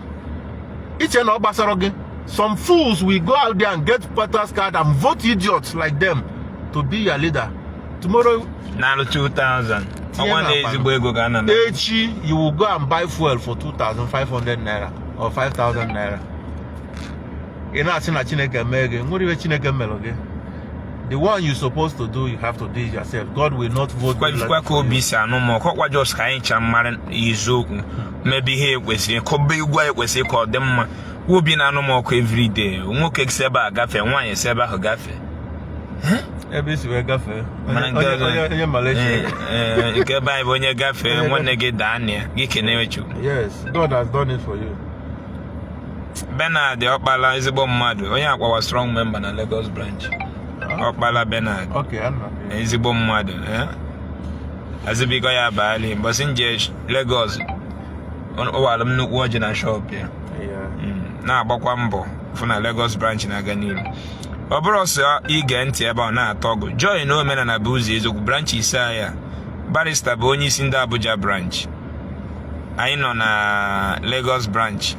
Iche na ọ gbasara gị. Some fools will go out there and get voters card and vote idiots like them to be your leader tomorrow. Na-alụ 2000. Tinye Ọnwa na n'akpa. ezigbo ego ka a na Echi you will go and buy fuel for 2500 naira or 5000 naira. Ị na-asị na Chineke mee gị. Nwere ihe Chineke mere gị? The one you supposed to do, you have to do it yourself. God will not vote good Kwa ka obi si anụ ma ọkọkwa just ka anyị cha mara eziokwu, mebe ihe ekwesịrị, kọba egwu anyị kwesịrị ka ọ dị mma. Obi na-anụ m ọkụ everyday. Nwoke si ebe a gafee, nwaanyị si ebe ahụ gafee. Ebe isi wee gafee. Mana nke onye ọzọ- onye Malaysia. Ee, nke ebe anyị bụ onye gafee, nwanne gị daa na ya gị kenewe Chukwu. Yes, God has done it for you. Bernard Ọkpala, ezigbo mmadụ, onye akwawa strong member na Lagos branch. Ọkpala Bernard. Okay, anọ m. Ezigbo mmadụ, eh? Azụbiko ya abalị mbọsị nje Lagos, ọ wara m nnukwu ọjị na shop ya. Na-agbakwa mbọ fụ na Lagos branch na-aga n'iru. Ọ bụrụ ọsọ ige ntị ebe ọ na-atọ ọgụ, join Omenala bụ ụzọ eziokwu branch ise ya. Barrister bụ onye isi ndị Abuja branch, anyị nọ na Lagos branch.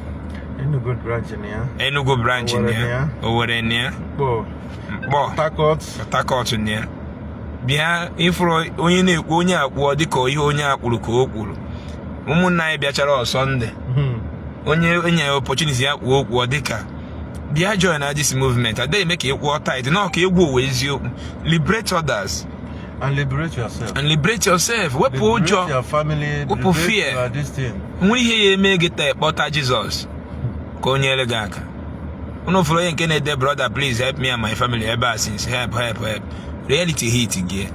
Enugu branch na ya. Enugu branch na Owerri na ya. ya. Owerri na ya. Mkpọ. Mkpọ. Port Harcourt. Port Harcourt na ya. Bịa ịfụrụ onye na-ekwu, onye akpụọ dịka ihe onye akpụrụ ka o kwuru. Ụmụnna anyị bịachara ọsọ ndị onye enye ya opportunity ya kwuo okwu, ọ dịka bịa join na this movement. Adịghị eme ka ị kwụọ tight na ọka egwu ụwa eziokwu. Liberate others. And liberate yourself. And liberate yourself. Wepụ Liberate ụjọ. your family. Wepụ Liberate fear. your this thing. Nwere ihe ya eme gị taa, kpọta Jizọs ka o nyere gị aka. Unu fụrụ onye nke na-ede, "Brother, please help me and my family," ebe a since, help, help, help. Reality hit gị.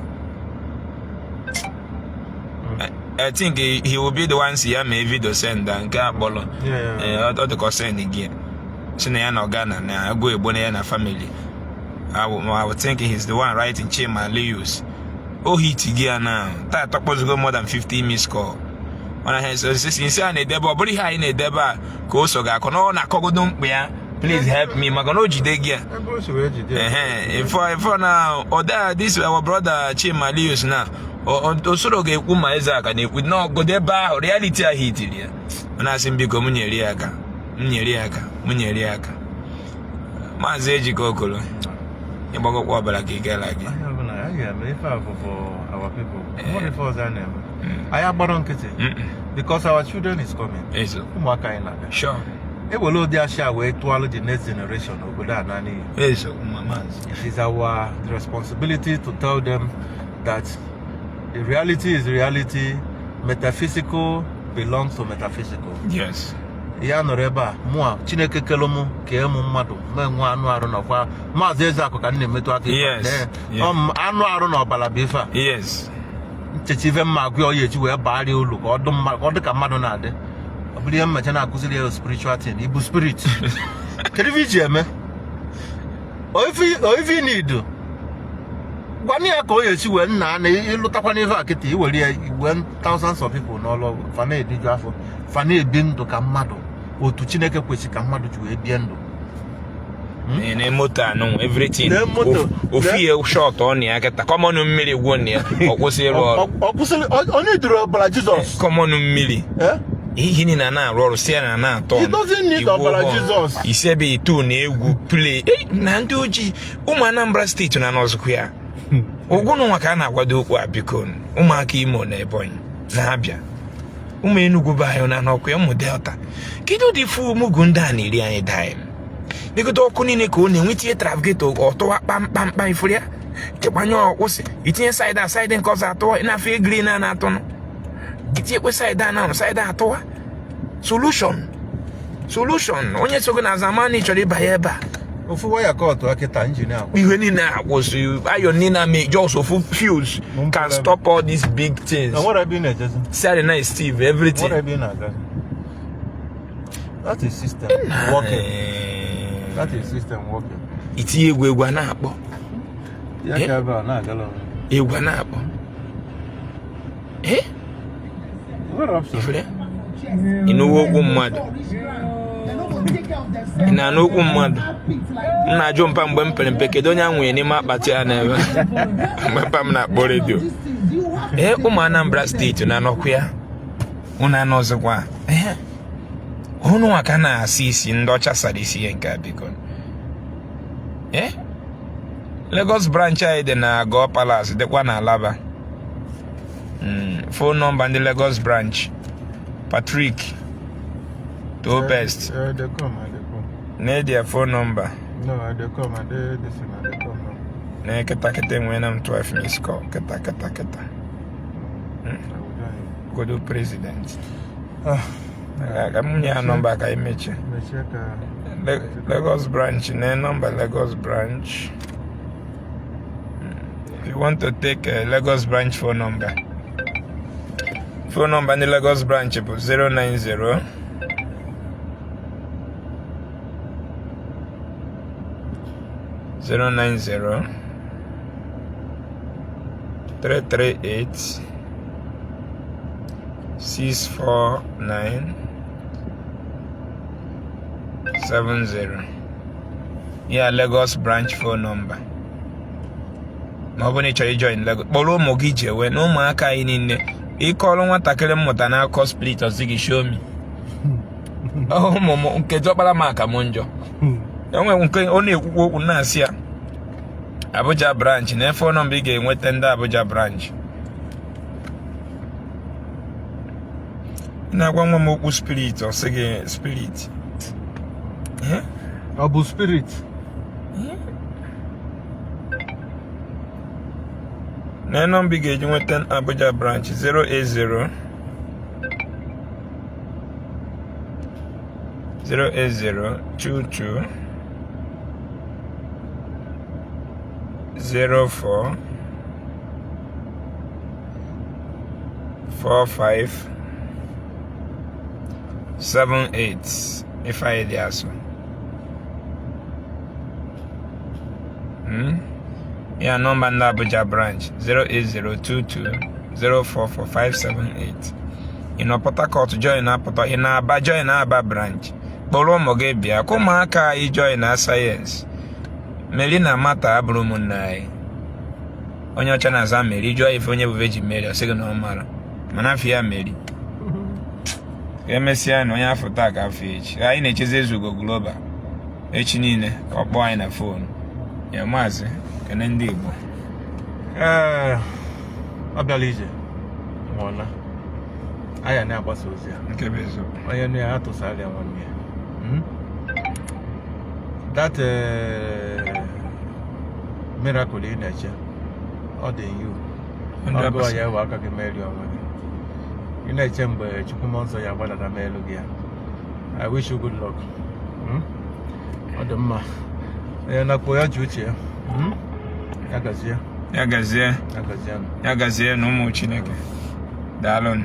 I think he will be the one si ya mee video send nke akpọrọ. Ọ dị ka ọ send gị si na ya nọ Ghana na agụ egbo na ya na family. I would think he's the one writing. Chima Lewis, o hit gị ya now. Taa tọkpọzigo more than 50 miss call. Mana ha nsị a na-edebe, ọ bụrụ ihe anyị na-edebe a ka o so ga-akọ na ọ na-akọgodo mkpa ya, "Please help me," maka na o jide gị a. Ebe o si wee jide ya. Ehe, ifo na oda this our brother Chima Lewis na osoro ga-ekwu ma eze aka na-ekwu na ọgọdọ ebe ahụ reality ahụ itiri ya. Ọ na-asị m, biko, m nyere ya aka, m nyere ya aka, m nyere ya aka. Maazị Ejike Okolo, ịgbagokwa ọbara ka ikela gị. Ihe ọbụla anyị ga-eme, ife a bụ for our people. Nwere ife ọzọ a na-eme? Anyị agbara nkịtị because our children is coming. Ezo. Ụmụaka anyị na-abịa. Ewere ụdị ashị a wee tụọlụ the next generation, obodo a na n'iyi. Ezo, maazị. It is our responsibility to tell them that the reality is reality, metaphysical belongs to metaphysical. Ya nọrọ ebe a, mụa Chineke kelu mụ kee mụ mmadụ ma nwe anụ arụ nọkwa. Maazị Ezeakụ ka m na-emetụ aka ife a. Ọ anụ arụ na ọbara bụ ife a. Nchecha ife mma agụ ya eji wee baarịa ulu ka ọ dị mma, ka ọ dị ka mmadụ na-adị. Ọ bụrụ ihe mmecha na-akụziri ya spiritual thing, ibu spirit, kedu ife iji eme? O ife ị need, gwana ya ka o esi wee nna na ịlụtakwa n'ife a kịta, iwere ya iwe thousands of people n'ọlụ fa na-ediju afọ, fa na-ebi ndụ ka mmadụ, otu Chineke kwesịrị ka mmadụ ji wee bie ndụ. Na moto anụ, everything. Na moto. Ofu ihe short ọ na ya kịta, common mmiri gwuo na ya, ọ kwụsị ịrụ ọrụ. Ọ kwụsịrị onye duru ọbara Jizọs. Common mmiri. Eh? Ihe niile na-arụ ọrụ si ya na na-atọ. He doesn't need ọbara Jizọs. Isi ebe itu na egwu play. Eh, na ndị ojii, ụmụ Anambra steeti na nọzụkwa ya ụgwụnụ nwa ka a na-akwado okwu a. Biko, ụmụaka Imo na Ebonyi na-abịa, ụmụ Enugu be anyị na n'ọkụ ya, ụmụ Delta, kedu ụdị fu mugu ndị a na-eri anyị dime? Legote ọkụ niile ka ọ na-enwe. Tinye trafficator, ọtụwa kpamkpamkpam. Ifuru ya chekwanye, ọkwụsị. Itinye side a, side nke ọzọ atụwa. Ị na-afụ green a na-atụnụ, itinyekwe side a na side a atụwa. Solution, solution. Onye so gị na azamani chọrọ ịbanye ebe a. Ofu waya kọtụ akịta engine akwụ. Ihe niile akwụsị, iron niile ame, just ofu fuse can stop all these big things. Nwere ebe ị na-ejezi. Saturday night Steve, everything. Nwere ebe ị na-aga. That is system working. That is system working. Itinye egwu, egwu a na-akpọ. Ya ka ebe a na-agala onwe. Egwu a na-akpọ. Eh? Nwere option. Ifere? Ị nụwo okwu mmadụ? Ị na-anụ okwu mmadụ? M na-ajụ mpa mgbe m pere mpe, kedu onye a nwunye n'ime akpati a na-ebe mgbe mpa m na-akpọ redio? Ee, ụmụ Anambra steeti na-anọkwa ya, unu anọzikwa. Ee, Unu nwa ka na-asa isi ndị ọcha sara isi ihe nke a biko. Eh? Lagos branch anyị dị na Ago Palace dịkwa na Alaba. Phone number ndị Lagos branch Patrick to best. They come, I dey come. Na their phone number. No, I dey come, I dey this thing, I dey come now. Na kịta kịta enwee m 12 miss call kịta kịta kịta. I will join you. Godo president. Ah, Ka m nye ha nọmba ka anyị mechie. mechie ka Lagos branch, na nọmba Lagos branch. If you want to take a Lagos branch phone number. Phone number ndị Lagos branch bụ 090 090 338 649 70. Ya Lagos branch phone number. Ma ọ bụrụ na ị chọrọ ijoin Lagos, kpọrọ ụmụ gị jewe na ụmụaka anyị niile. Ịkọrọ nwatakịrị mmụta na-akọ spirit ọ sị gị show me. Ụmụ m nke diọkpara m aka m njọ. Enwe nke ọ na-ekwukwa okwu na-asị ya Abuja branch na phone number ị ga-enweta ndị Abuja branch. Ị na-agwa nwa m okwu spirit ọ sị gị spirit. Ọ bụ spirit. Na nọmba ị ga-eji nweta Abuja branch 080 080 22 04 45 78. Ifeanyị dị asụ. Ya nọmba ndị Abuja branch 08022044578. Ị nọ Port Harcourt join na Port, ị na-Aba join na Aba branch. Kpọrọ ụmụ gị bịa ka ụmụaka anyị join na sayensị. Mary na Martha abụrụ ụmụnne anyị. Onye ọcha na-aza Mary, jụọ ife onye bụ Virgin Mary, ọ sị gị na ọ mara mana afọ ya Mary. Ka emesịa na onye afọ taa ka afọ echi. Anyị na-echezi Ezugo Global echi niile ka ọ kpọọ anyị na phone ya. Maazị, kene ndị Igbo. Ee, ọ bịala ije nwụọla anyị na-agbasa ozi ya. Nke bụ eziokwu. Onye nụ ya atụsara ya nwanne ya. That miracle ị na-eche, ọ dị in you. Ọ gụọ 100%. ya ewe aka gị merie onwe gị. Ị na-eche mgbe Chukwu mmụọ nsọ ya gbadata n'elu gị ya. I wish you good luck. Ọ dị mma. Onye nakpo ya ji uche ya. Ya gazie. Ya gazie. Ya gazie. Ya gazie na ụmụ Chineke, daalụnụ.